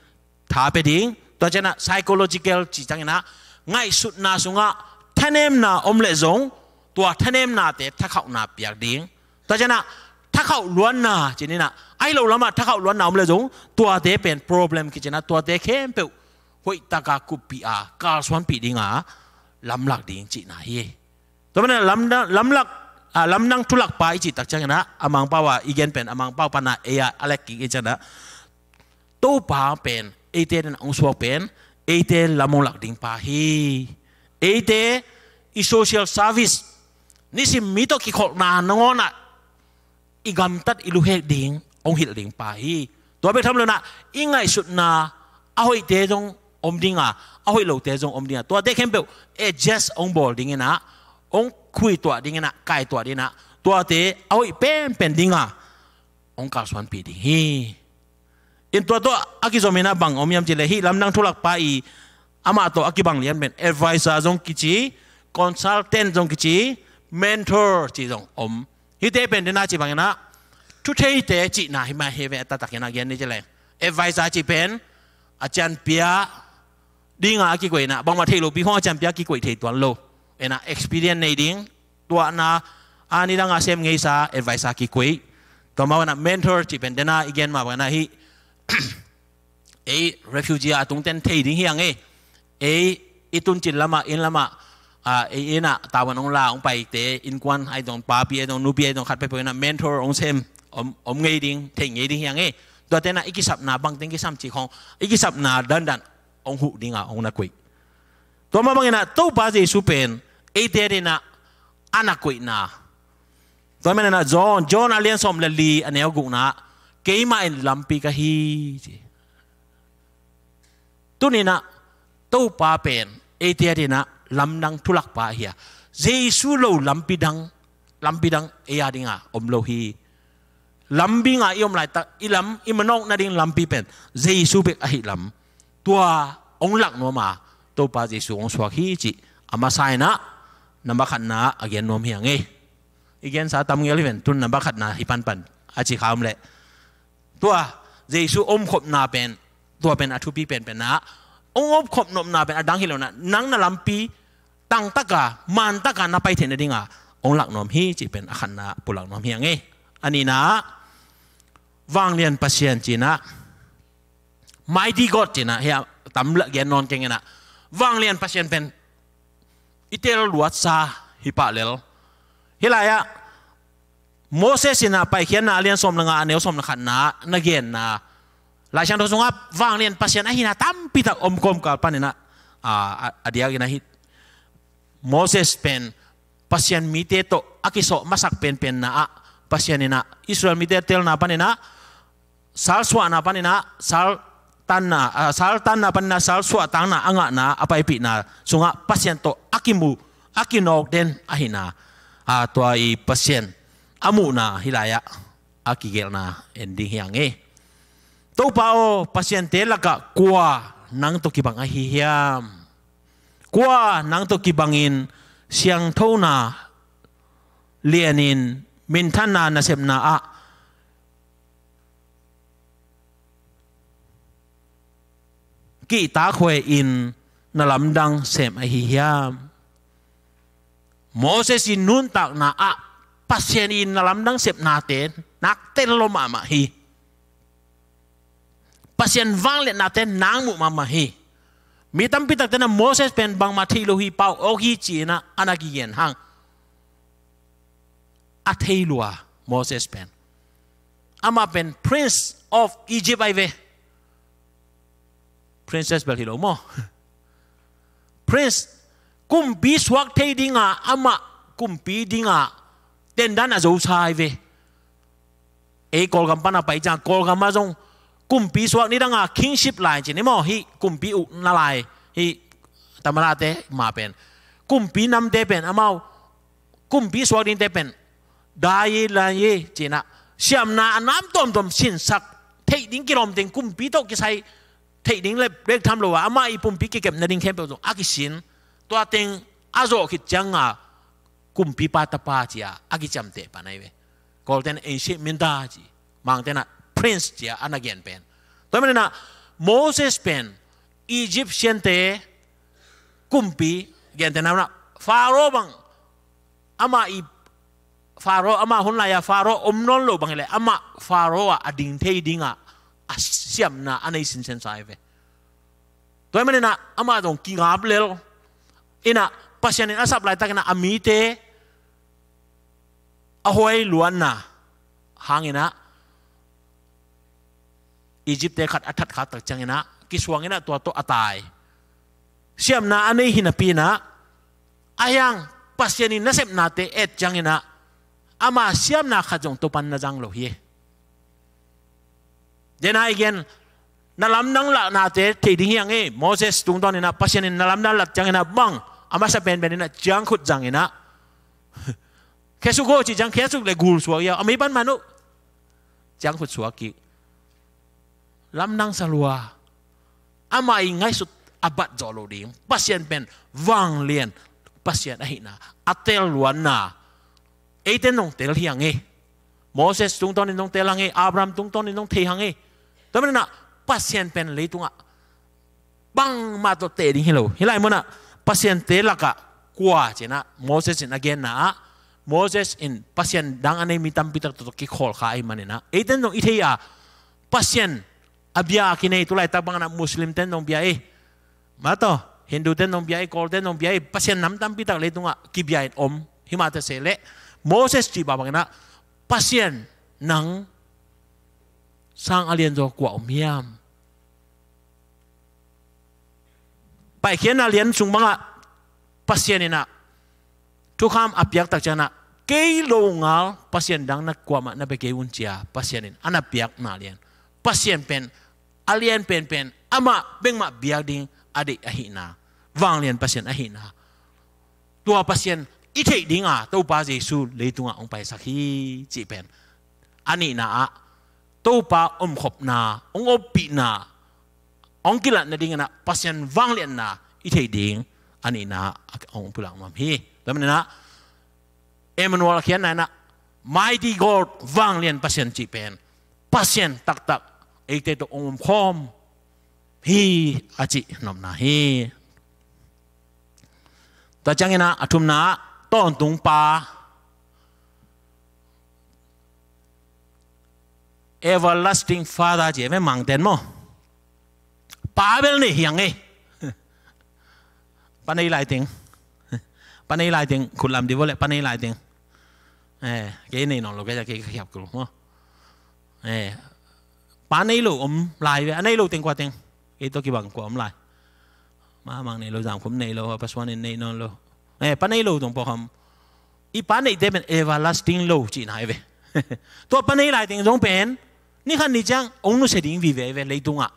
tha pia ding. Tua ciangin ah psychological cih ciangin ah ngaihsutna sungah thanemna om leh zong tua thanemnate thakhauhna piak ding. Tua ciangin ah thakhauh luanna ci-in ah, ahi lo lamah thakhauh luanna om leh zong tuate pen problem kici-in ah tuate khempeuh hoihtaka kuppih a kalsuanpih dinga lamlak ding cihna hi. Tua manin ah lamdang, lamlak, ah, Lamdang Thulakpa i cih tak ciangin ah a Mangpau a i gen pen a Mangpau pan a ei a a lek kik i ciangin ah Topa pen eite adingin hong suak pen eite lam hong lak ding pa hi. Eite i social service, nisim mi tawh kikholhna nangawnah i gamtat i luhek ding hong hilh ding pa hi. Tua bek tham lo-in ah i ngaihsutna a hoihte zong om ding a, a hoih lote zong om ding a, tuate khempeuh adjust hong bawl dingin ah, hong khuituah dingin ah, kaituah dingin ah, tuate a hoih penpen ding a hong kalsuanpih ding hi. In tua tawh a kizom in ah bang om hiam cih leh, hih lamdang thulakpa i amah tawh a kibang lian pen advisor zong kici, consultant zong kici, mentor cih zong om. Hihte pen dena cih bangin ah thutheite cihna hi mah hi ve, a taktak in ah gen ni cih leh. Advisor cih pen a cianpia ding a a kikoihna, bangmah theih lopi khawng a cianpia kikoih thei tuan lo. Ena experience nei ding, tuahna a nidang a sem ngeisa advisor kikoih. Tua mah bangin ah mentor cih pen dena i gen mah bangin ah hih ei refugee a tungten thei ding hi hang e. Ei i tuncin lamah, inn lamah, a, ei inn ah tavuan hong la hong paite, innkuan ahi zong, papi ahi zong, nupi ahi zong, khat peuhpeuh in ah mentor hong sem om, om ngei ding, thei ngei ding hi hang e. Tuate in ah i kisapna bangteng kisam cih khawng, i kisapna dandan hong huh ding a hong na koih. Tua mah bangin ah Topa Jesu pen eite adingin ah a na koihna. Tua manin ah John, John a lian sawm le li a neu gukna, "Keimah in lampi ka hi," ci. Tuni-in ah Topa pen eite adingin ah lamdang thulakpa ahi a, Jesu lo lampi dang, lampi dang ei adingin ah om lo hi. Lampi ding a i om laitak, i lam, i manawk nading lampi pen Jesu bek ahih lam, tua hong lak nuam a Topa Jesu hong suak hi cih a masa in ah, nambat khatna a gen nuam hi hang e. I gensa tam ngel hi ven, tun nambat khatna hi panpan a ci kha om leh. Tua Jesu omkhopna pen, tua pen a thupi penpen ah, hong omkhop nopna pen a dang hi lo-in ah, nang na lampi tangtaka, mantaka na pai theih nading a hong lak nuam hi cih pen a khatna pulak nuam hi hang e. A nihna, vanglian Pasian ci-in ah, mighty God ci-in ah, hih a tam lah gen nawn keng in ah, vanglian Pasian pen i tel luatsa hi pah lel. Hih lai-ah Moses in ah Paikhiatna a lian sawm le nga a neu sawm le khatna na genna, Lai Siangtho sungah vanglian Pasian ahihna tampi tak om kawmkal panin ah, a, a, a diakin ah hih Moses pen Pasian mite tawh a kisawh masak penpenna ah, Pasian in ah Israel mite a telna panin ah, sal suahna panin ah, sal tanna, ah, sal tanna panin ah sal suahtakna a ngahna a paipihna sungah Pasian tawh a kimu, a kinawk den ahihna, ah, tua i Pasian a muhna hih lai-ah a kigelhna en ding hi hang e. Topa aw, pasiante lakah kua nang tawh kibang ahi hiam? Kua nang tawh kibangin siangthona lianin minthanna nasepna ah kihtakhuai-in na lamdang sem ahi hiam? Moses in nuntakna ah Pasian in na lamdang sepnate nak tel lo mahmah hi. Pasian vangliatnate nak muh mahmah hi. Mi tampi takte in ah Moses pen bangmah thei lo hi, pau awk hi ci-in ah a na kigen hang. A thei lua Moses pen. Amah pen Prince of Egypt ahi ve. Princess bel hi lo maw. Prince, kumpi suak thei ding a, amah kumpi ding a tendan a zosa ahi ve. Ei Kawlgam pan a pai ciang, Kawlgam ah zong kumpi suak ni dang a kingship lai ci ni maw, hih kumpi ukna lai, hih Tamarate ma pen. Kumpi namte pen amau, kumpi suak dingte pen dai ye, lai ye ci-in ah, siamna a nam tuamtuam sinsak, theih ding kilawm teng kumpi tawh kisai theih ding le bek tham lo a, amah i pumpi kikepna ding khempeuh zong a kisin. Tua teng a zawh khit ciang a kumpipa tapa ci-a a kiciamteh pan ahi ve. Kawlte'n ancient minda ci, Mangte'n ah prince ci-a a na gen pen. Tua manin ah Moses pen Egyptian-te kumpi, gentehna ah Pharaoh bang, amah i Pharaoh, amah hun lai-a Pharaoh om nawn lo bang hi leh, amah Pharaoh ah a ding thei ding a, a siamna a nei sinsen sa ahi ve. Tua ahih manin ah amah zong kingap lel in ah, Pasian in a sap laitakin ah a mite a huai luatna hangin ah Egypt-te khat a that khak tak ciangin ah, kisuang in ah tua tawh a tai. Siamna a nei hi napi in ah, a hiang Pasian in nasepnate et ciangin ah, ama siamna khat zong Topa'n na zang lo hi. Then again, na lamdang lahnate thei ding hi hang e. Moses tungtawn in ah Pasian in na lamdang lat ciangin ah bang, a masa penpen in ah ciangkhut zang in ah, khesuk aw ci ciang khesuk le gul suak hi a, a mei pan man uh. Ciangkhut suak kik. Lamdang sa lua. Amah i ngaihsut a bat zawh loh ding Pasian pen vanglian Pasian ahihna a tel luanna eite in zong tel hi hang e. Moses tungtawn in zong tel hang e. Abraham tungtawn in zong thei hang e. Tua manin ah Pasian pen leitungah bangmah tawh teh ding hi lo. Hih lai munah Pasiante lakah kua ci-in ah Moses in a genna ah, Moses in pasian dang a nei mi tampi tak tawh kikhawlkha ahih manin ah, eite in zong i thei a, Pasian a bia a kinei, tulaitak bangin ah Muslim-te in zong bia hi. Mah tawh Hindu-te in zong bia hi, Kawlte in zong bia hi, pasian nam tampi tak leitungah kibia in om. Himah ta se leh Moses cih bangin ah, Pasian nang sang a lianzaw kua om hiam? Paikhiatna lian sung bangah Pasian in ah thukham a piak tak ciangin ah, kei longal pasian dang na kuamah na bia kei un ci-a Pasian in a na piakna lian. Pasian pen a lian penpen, amah bek mah biak ding a deih ahihna, vanglian Pasian ahihna, tua Pasian i theih ding a Topa Jesu leitungah hong paisak hi cih pen a nihna ah, Topa omkhopna, hong ompihna, hong kilat nadingin ah Pasian vangliatna i theih ding a nihna ah hong pulak nuam hi. Tua manin ah Emmanuel a khiatna in ah, Mighty God, vanglian Pasian cih pen Pasian taktak eite tawh hong omkhawm hi, a cih nopna hi. Tua ciangin ah a thumna ah, tawntung Pa, Everlasting Father ci a, Mangte'n maw. Pa bel nei hi hang e. Pa nei lai teng. Pa nei lai teng, khut lam dih vua leh, pa nei lai teng. Eh, kei nei nawn lo, kei, kei ka khiap kul maw. Eh, pa nei lo om lai ve, a nei lo teng kua teng? Kei tawh kibang kua om lai? Mah Mang nei lo, Zam Khum nei lo, Pa Suan in nei nawn lo. Eh, pa nei lo teng pawlkhat om. I pa neihte pen everlasting love cihna hi ve. Tua pa nei lai teng zong pen, ni khat ni ciang hong nusia ding vive hi ve leitungah.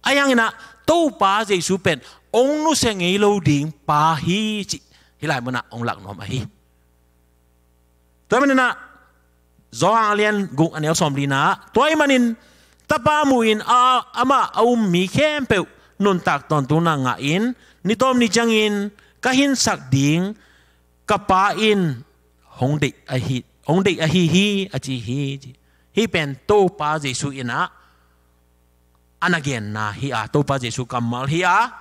Ahi hangin ah Topa Jesu pen hong nusia ngei lo ding Pa hi cih hih lai munah hong lak nuam ahi. Tua manin ah Johan a lian guk, a neu sawmlina ah, tua ahih manin Tapa mu-in a, amah a um mi khempeuh nuntak tawntungna ngah in, ni tawm ni ciangin ka hinsak ding ka Pa in hong deih ahi, hong deih ahi hi, a ci hi. Hih pen Topa Jesu in ah a na genna hi a, Topa Jesu kammal hi a,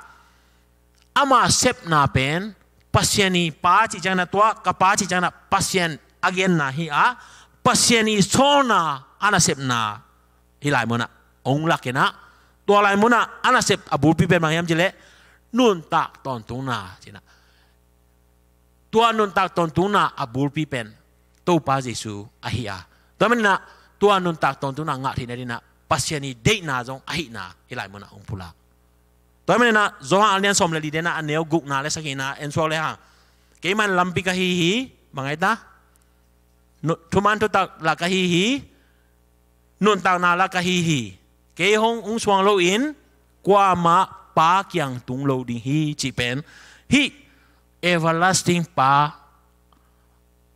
ama sepna pen Pasian i Pa cih ciangin ah, tua ka Pa cih ciangin ah Pasian a genna hi a, Pasian i sawlna a nasepna hih lai munah hong lak in ah, tua lai munah a nasep a bulpi pen bang hiam cih leh nuntak tawntungna ci-in ah, tua nuntak tawntungna a bulpi pen Topa Jesu ahi a, tua manin ah tua nuntak tawntungna ngah theih nadingin ah Pasian i deihna zong ahihna hih lai munah hong pulak. Tua manin ah Johan a lian sawm le li-te ah, a neu gukna le sagihna en suak le hang, keimah in lampi ka hi hi, bang hiam ta? Nu-, thuman thutak lak ka hi hi, nuntakna lak ka hi hi. Kei hong, hong suang loin kuamah Pa kiang tung lo ding hi cih pen, hih everlasting Pa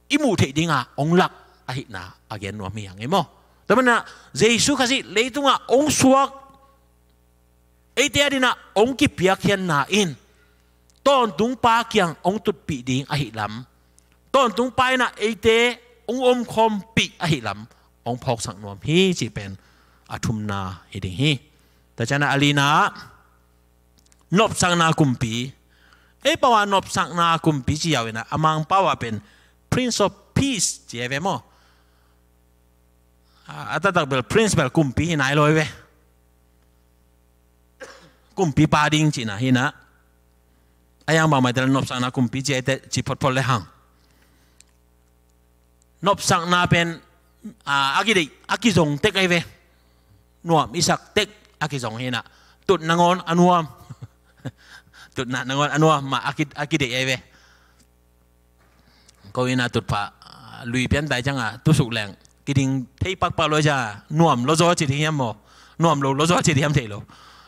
i muh theih dinga hong lak ahihna a gen nuam hi hang e maw. Tua manin ah Jesu Khazih leitungah hong suak, eite adingin ah hong kipiakkhiatna in tawntung Pa kiang hong tutpih ding ahih lam, tawntung Pa in ah eite hong omkhawmpih ahih lam hong phawksak nuam hi cih pen a thumna hi ding hi. Tua ciangin ah a lina ah nopsakna kumpi. Ei pau ah nopsakna kumpi ci yau in ah, a Mangpau ah pen Prince of Peace ci hi ve maw. A, a taktak bel Prince bel kumpi hi nai lo hi ve. Kumpipa ding cihna hi in ah, a yang bangmah teh nopsakna kumpi ci a, eite ci photphot le hang. Nopsakna pen a, a kideih, a kizong tek ahi ve. Nuam i sak tek a kizong hi inah, tutna nangawn a nuam, tutna nangawn a nuam mah a ki, a kideih ahi ve. Ko inah tutphah, a, lui pian tai cianga tusuk leng kiding thei pakpak lo cianga nuam lo zaw ci ding hiam maw? Nuam lo lo zaw ci ding hiam thei lo.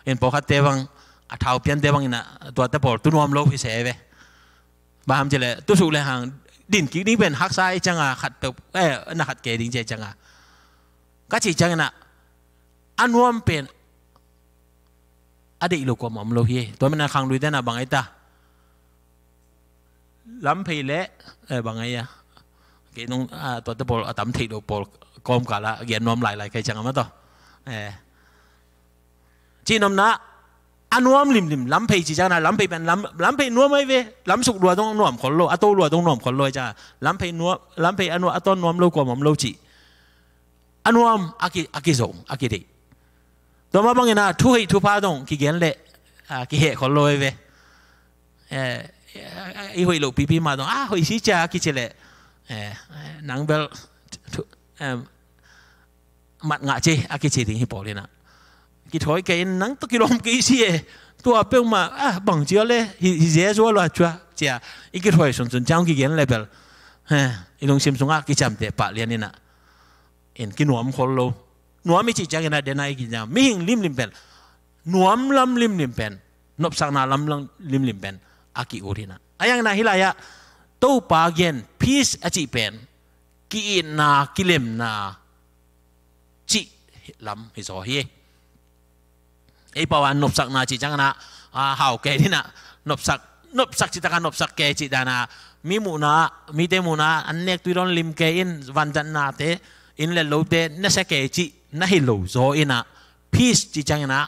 In pawlkhatte bang, a thau piante bang inah tuate pawl tu nuam lo hi se ve. Bang hiam cileh tusuk lehang din kik ding pen haksa i cianga khat peuh, eh, na khat kei ding ci cianga ka cih ciang inah a nuam pen a deih lo kuamah om lo hi. Tua manah khangluite na bang ai ta? Lamphei le, eh, bang ai a, kei nung, ah, tuate pawl a tam theih lo pawl kawmkala a gen nuam lailai kai ciang a mah tawh, eh, cih nopna a nuam limlim. Lamphei cih ciang na lamphei pen lam, lamphei nuam ahi ve. Lamsuk lua dong nuam khol lo, a to lua dong nuam khol lo ahi ciang a lamphei nuam, lamphei a nuam, a tawn nuam lo kuamah om lo cih. A nuam a ki, a kizong, a kideih. Tua mah bangin a thuhoih thupha dong kigen leh, a, kiheh khol lo ahi ve. Eh, i hoih loh pipi mah dong a hoih si cia a kici leh, eh, nang bel thu, em, mat ngah ci a kici ding hi pawl inah. Kithawi kei in nang tawh kilawm kei si e. Tua peuhmah a bang cia le hi, hi zia zua lua cua cia i kithawi sunsun ciang kigen leh bel, eh, i lungsim sungah kiciamteh pah lian inah. In kinuam khol lo. Nuam i cih ciangin a dena i cih ciang mihing limlim pen, nuam lam limlim pen, nopsakna lam lam limlim pen a ki-ut hi inah. A yang inah hih lai-ah Topa gen peace a cih pen ki-itna, kilemna cih lam hi zaw hi. Ei pau a nopsakna cih ciang inah, a, hau kei inah, nopsak, nopsak cih taka nopsak kei cih dana, mi muhna, mite muhna an nek tui dawn lim kei in, vanzatnate, inn le lote nasia kei cih na hi lo zaw inah, peace cih ciang inah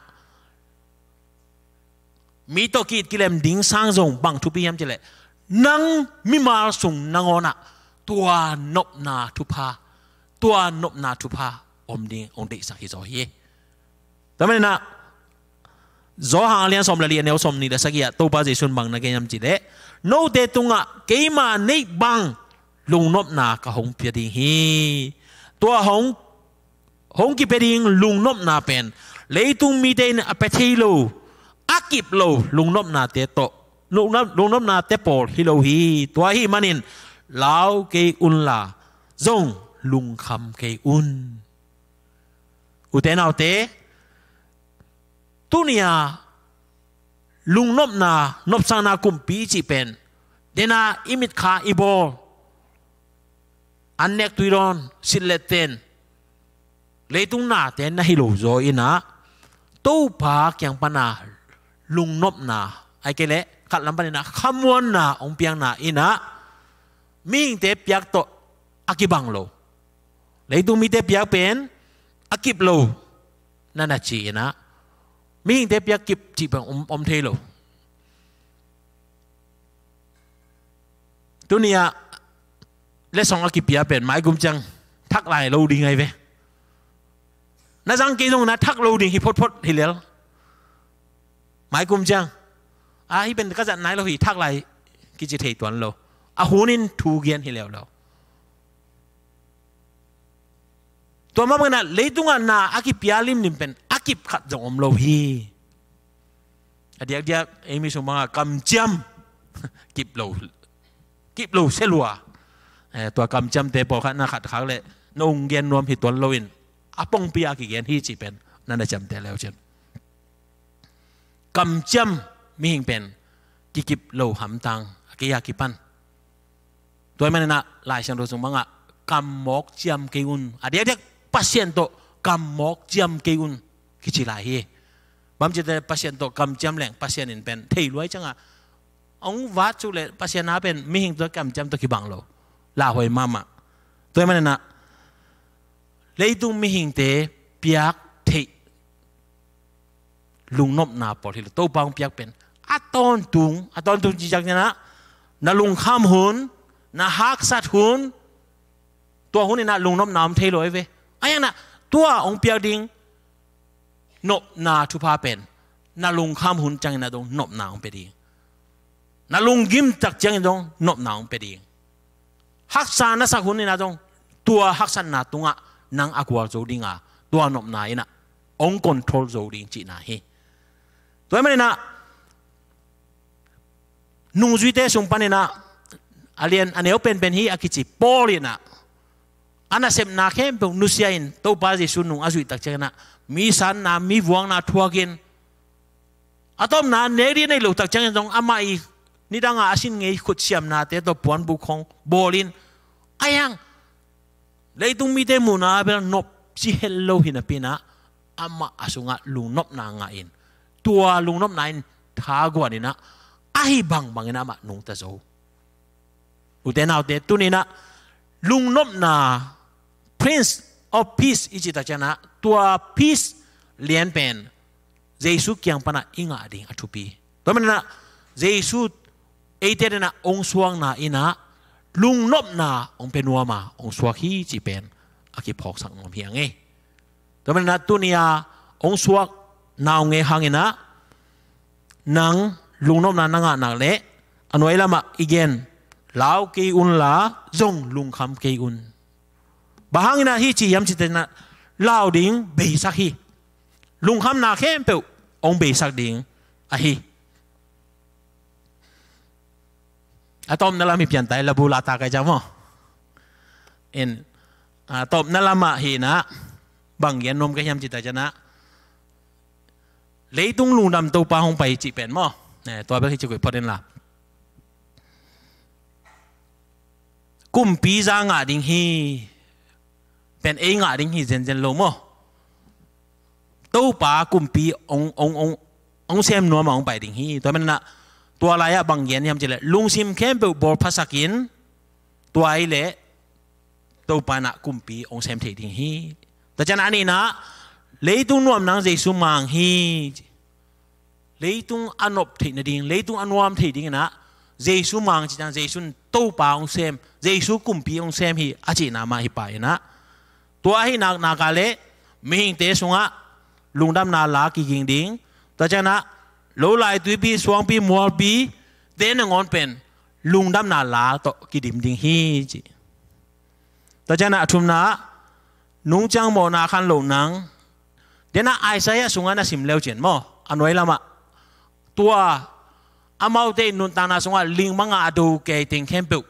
mi tawh ki-it kilem ding sang zong bang thupi hiam cileh, nang mimal sung nangawnah tua nopna thupha, tua nopna thupha om ding hong deihsak hi zaw hi. Tua maninah Johan a lian sawm le li, a neu sawm nih le sagih ah Topa Jesuh in bang na gen hiam cileh, note tungah keima neih bang lungnopna ka hong pia ding hi. Tua hong, hong kipia ding lungnopna pen leitung mite in a pia thei lo, a kip lo lungnopnate tawh, lungnop, lungnopnate pawl hi lo hi. Tua ahih manin lau kei unla zong lungkham kei un. Ute naute, tuni-a lungnopna, nopsakna kumpi i cih pen, dena i mitkha i bawl, an nek tui dawn, silh le ten, leitung nate na hi lo zaw inah, Topa kiang pana lungnopna, ahih kei leh khat lam paninah khamuanna hong piakna inah, mihingte piak tawh a kibang lo. Leitung mite piak pen a kip lo na na ci inah, mihingte piak kip cih pen om, om thei lo. Tuni-ah letsong a kipia pen maikum ciang thak lai lo ding ahi ve. Na zang kei zong na thak lo ding hi photphot hi lel. Maikum ciang, a, hih pen ka zat nai lo hi, thak lai kici thei tuan lo. A hunin thu gen hi leuleu. Tua mah bangin ah leitungah na a kipia limlim pen a kip khat zong om lo hi. A diakdiak ei mi sung bangah kamciam kip lo, kip lo sia lua. Eh, tua kamciamte pawlkhat na khat khak leh na ung gen nuam hi tuan loin a pongpi a kigen hi cih pen na na ciamteh leu cin. Kamciam mihing pen kikip lo hamtang a kei a kipan. Tua ahih manin ah Lai Siangtho sung bangah kam mawk ciam kei un. A diakdiak Pasian tawh kam mawk ciam kei un kici lai hi. Bang ci te Pasian tawh kamciam leng Pasian in pen thei luai ciangah hong vat suk leh Pasian a pen mihing tawh kamciam tawh kibang lo. Lauhuai mahmah. Tua ahih manin ah leitung mihingte piak theih lungnopna pawl hi lo. Topa hong piak pen a tawntung, a tawntung cih ciangin ah na lungkham hun, na haksat hun, tua hun in ah lungnopna om thei lo ahi ve. A hang ah tua hong piak ding nopna thupha pen na lungkham hun ciangin ah dong nopna hong pia ding. Na lunggim tak ciangin dong nopna hong pia ding. Haksa na sak hun in ah dong tua haksatna tungah nang a gual zo dinga, tua nopna inah hong control zo ding cihna hi. Tua hi maninah nungzuite sung paninah a lian a neu penpen hi a kici Paul inah a nasepna khempeuh nusia in Topa Jesu nung a zuih tak cianginah mi sanna, mi vuakna thuakin a tawpna nek ding nei lo tak ciangin zong amah i nidanga a sin ngei khutsiamnate tawh puanbuk khong bawlin a hiang leitung mite muhna a bel nop ci het lo hi napinah amah a sungah lungnopna ngah in tua lungnopna in thaguan inah ahi bangbang inah amah nungta zo. Ute naute tuninah lungnopna Prince of Peace i cih tak cianginah tua peace lian pen Jesu kiang panah i ngah ding a thupi. Tua maninah Jesu eite denah hong suakna inah lungnopna hong pia nuama hong suak hi cih pen a kiphawksak nuam hi a ngei. Tua maninah tunia hong suak naungek hanginah nang lungnopna na ngah nak leh a nuai lamah i gen lau kei unla zong lungkham kei un. Bang hanginah hi ci hiam cih tenah lau ding beisak hi. Lungkhamna khempeuh hong beisak ding ahi. A tawpna lam hi piantai labu lata kai ciang maw? In a tawpna lamah hinah bang gen nuam ka hiam cih tak cianginah leitung lungdam Topa hong pai cih pen maw? Tua bek hi ci koih phot inla kumpi za ngah ding hi pen ei ngah ding hi zenzen lo maw? Topa kumpi hong, hong, hong, hong sem nuama hong pai ding hi. Tua maninah tua lai-ah bang gen hiam cih leh lungsim khempeuh bawlphasakin tua i leh Topa inah kumpi hong sem thei ding hi. Tua cianginah a nihnah leitung nuam nang Jesu mang hi. Leitung a nop theih nading, leitung a nuam thei dinginah Jesu mang cih ciang Jesu in Topa hong sem, Jesu kumpi hong sem hi a cihna mah hi pah inah tua ahi naknak a leh mihingte sungah lungdamna la kiging ding. Tua cianginah lo lai tuipi, suangpi, mualpi te nangawn pen lungdamna la tawh kidim ding hi ci. Tua cianginah a thumna nungciang mawhna khan loh nang. Denah Isaiah sungah na sim leu cin maw? A nuai lamah tua amaute in nuntakna sungah lingmanga a do kei teng khempeuh,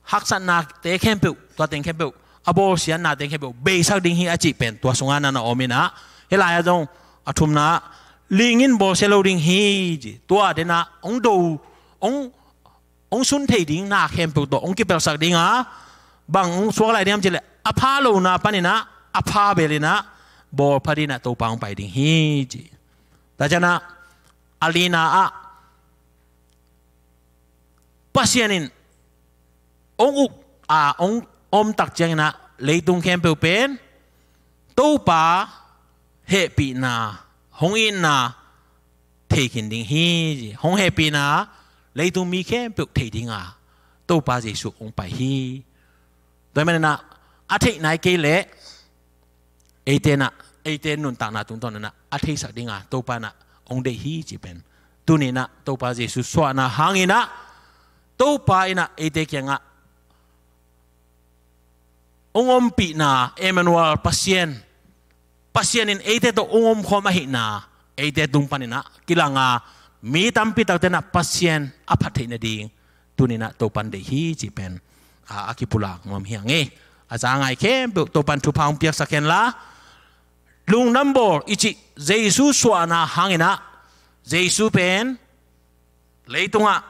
haksatnate khempeuh, tua teng khempeuh, a bawlsiatnate khempeuh beisak ding hi a cih pen tua sungah na na om inah hih lai-ah zong a thumna ling in bawlsia lo ding hi ci. Tua denah hong do, hong hong sun thei ding na khempeuh tawh hong kipelsak dinga bang hong suak lai ding hiam cih leh a pha lona paninah a pha belinah bawlpha dinah Topa hong pai ding hi ci. Tua cianginah a lina ah Pasian in hong uk a hong om tak cianginah leitung khempeuh pen Topa hehpihna hong itna thei khin ding hi. Hong hehpihna leitung mi khempeuh thei dinga Topa Jesu hong pai hi. Tua hi maninah a theih nai kei leh eite nah, eite nuntakna tungtawn nah a theisak dinga Topa nah hong deih hi cih pen tuninah Topa Jesu suahna hanginah Topa innah eite kiangah hong ompihna, Emmanuel, Pasian, Pasian in eite tawh hong omkhawm ahihna eite tung paninah kilanga mi tampi takte nah Pasian a phat theih nading tuninah Topan deih hi cih pen a, a kipulak nuam hi hang e. A za ngai khempeuh Topan thupha hong piaksak henla, lungdam bawl i cih Jesu suahna hanginah Jesu pen leitungah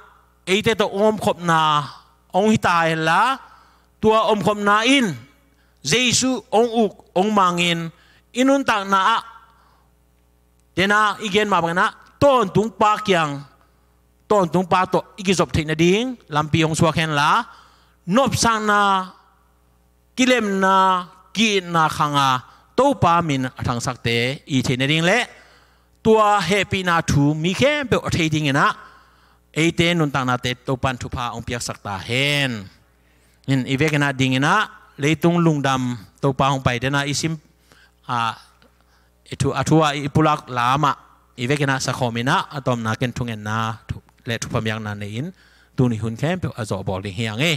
eite tawh hong omkhopna hong hita henla, tua omkhopna in Jesu hong uk hong mangin i nuntakna ah tena i gen mah banginah tawntungpa kiang, tawntungpa tawh i kizop theih nading lampi hong suak henla, nopsakna, kilemna, ki-itna khanga Topa min a thangsakte i theih nading le tua hehpihna thu mi khempeuh a thei dinginah eite nuntaknate Topan thupha hong piaksak ta hen. In i vekinah dinginah leitung lungdam Topa hong pai dena i sim a, i thu, a thu a i pulak lamah i vekinah sakhawm inah a tawpna ken thungetna thu, le thupha miakna nei-in tuni hun khempeuh a zawhbawl ding hi hang e.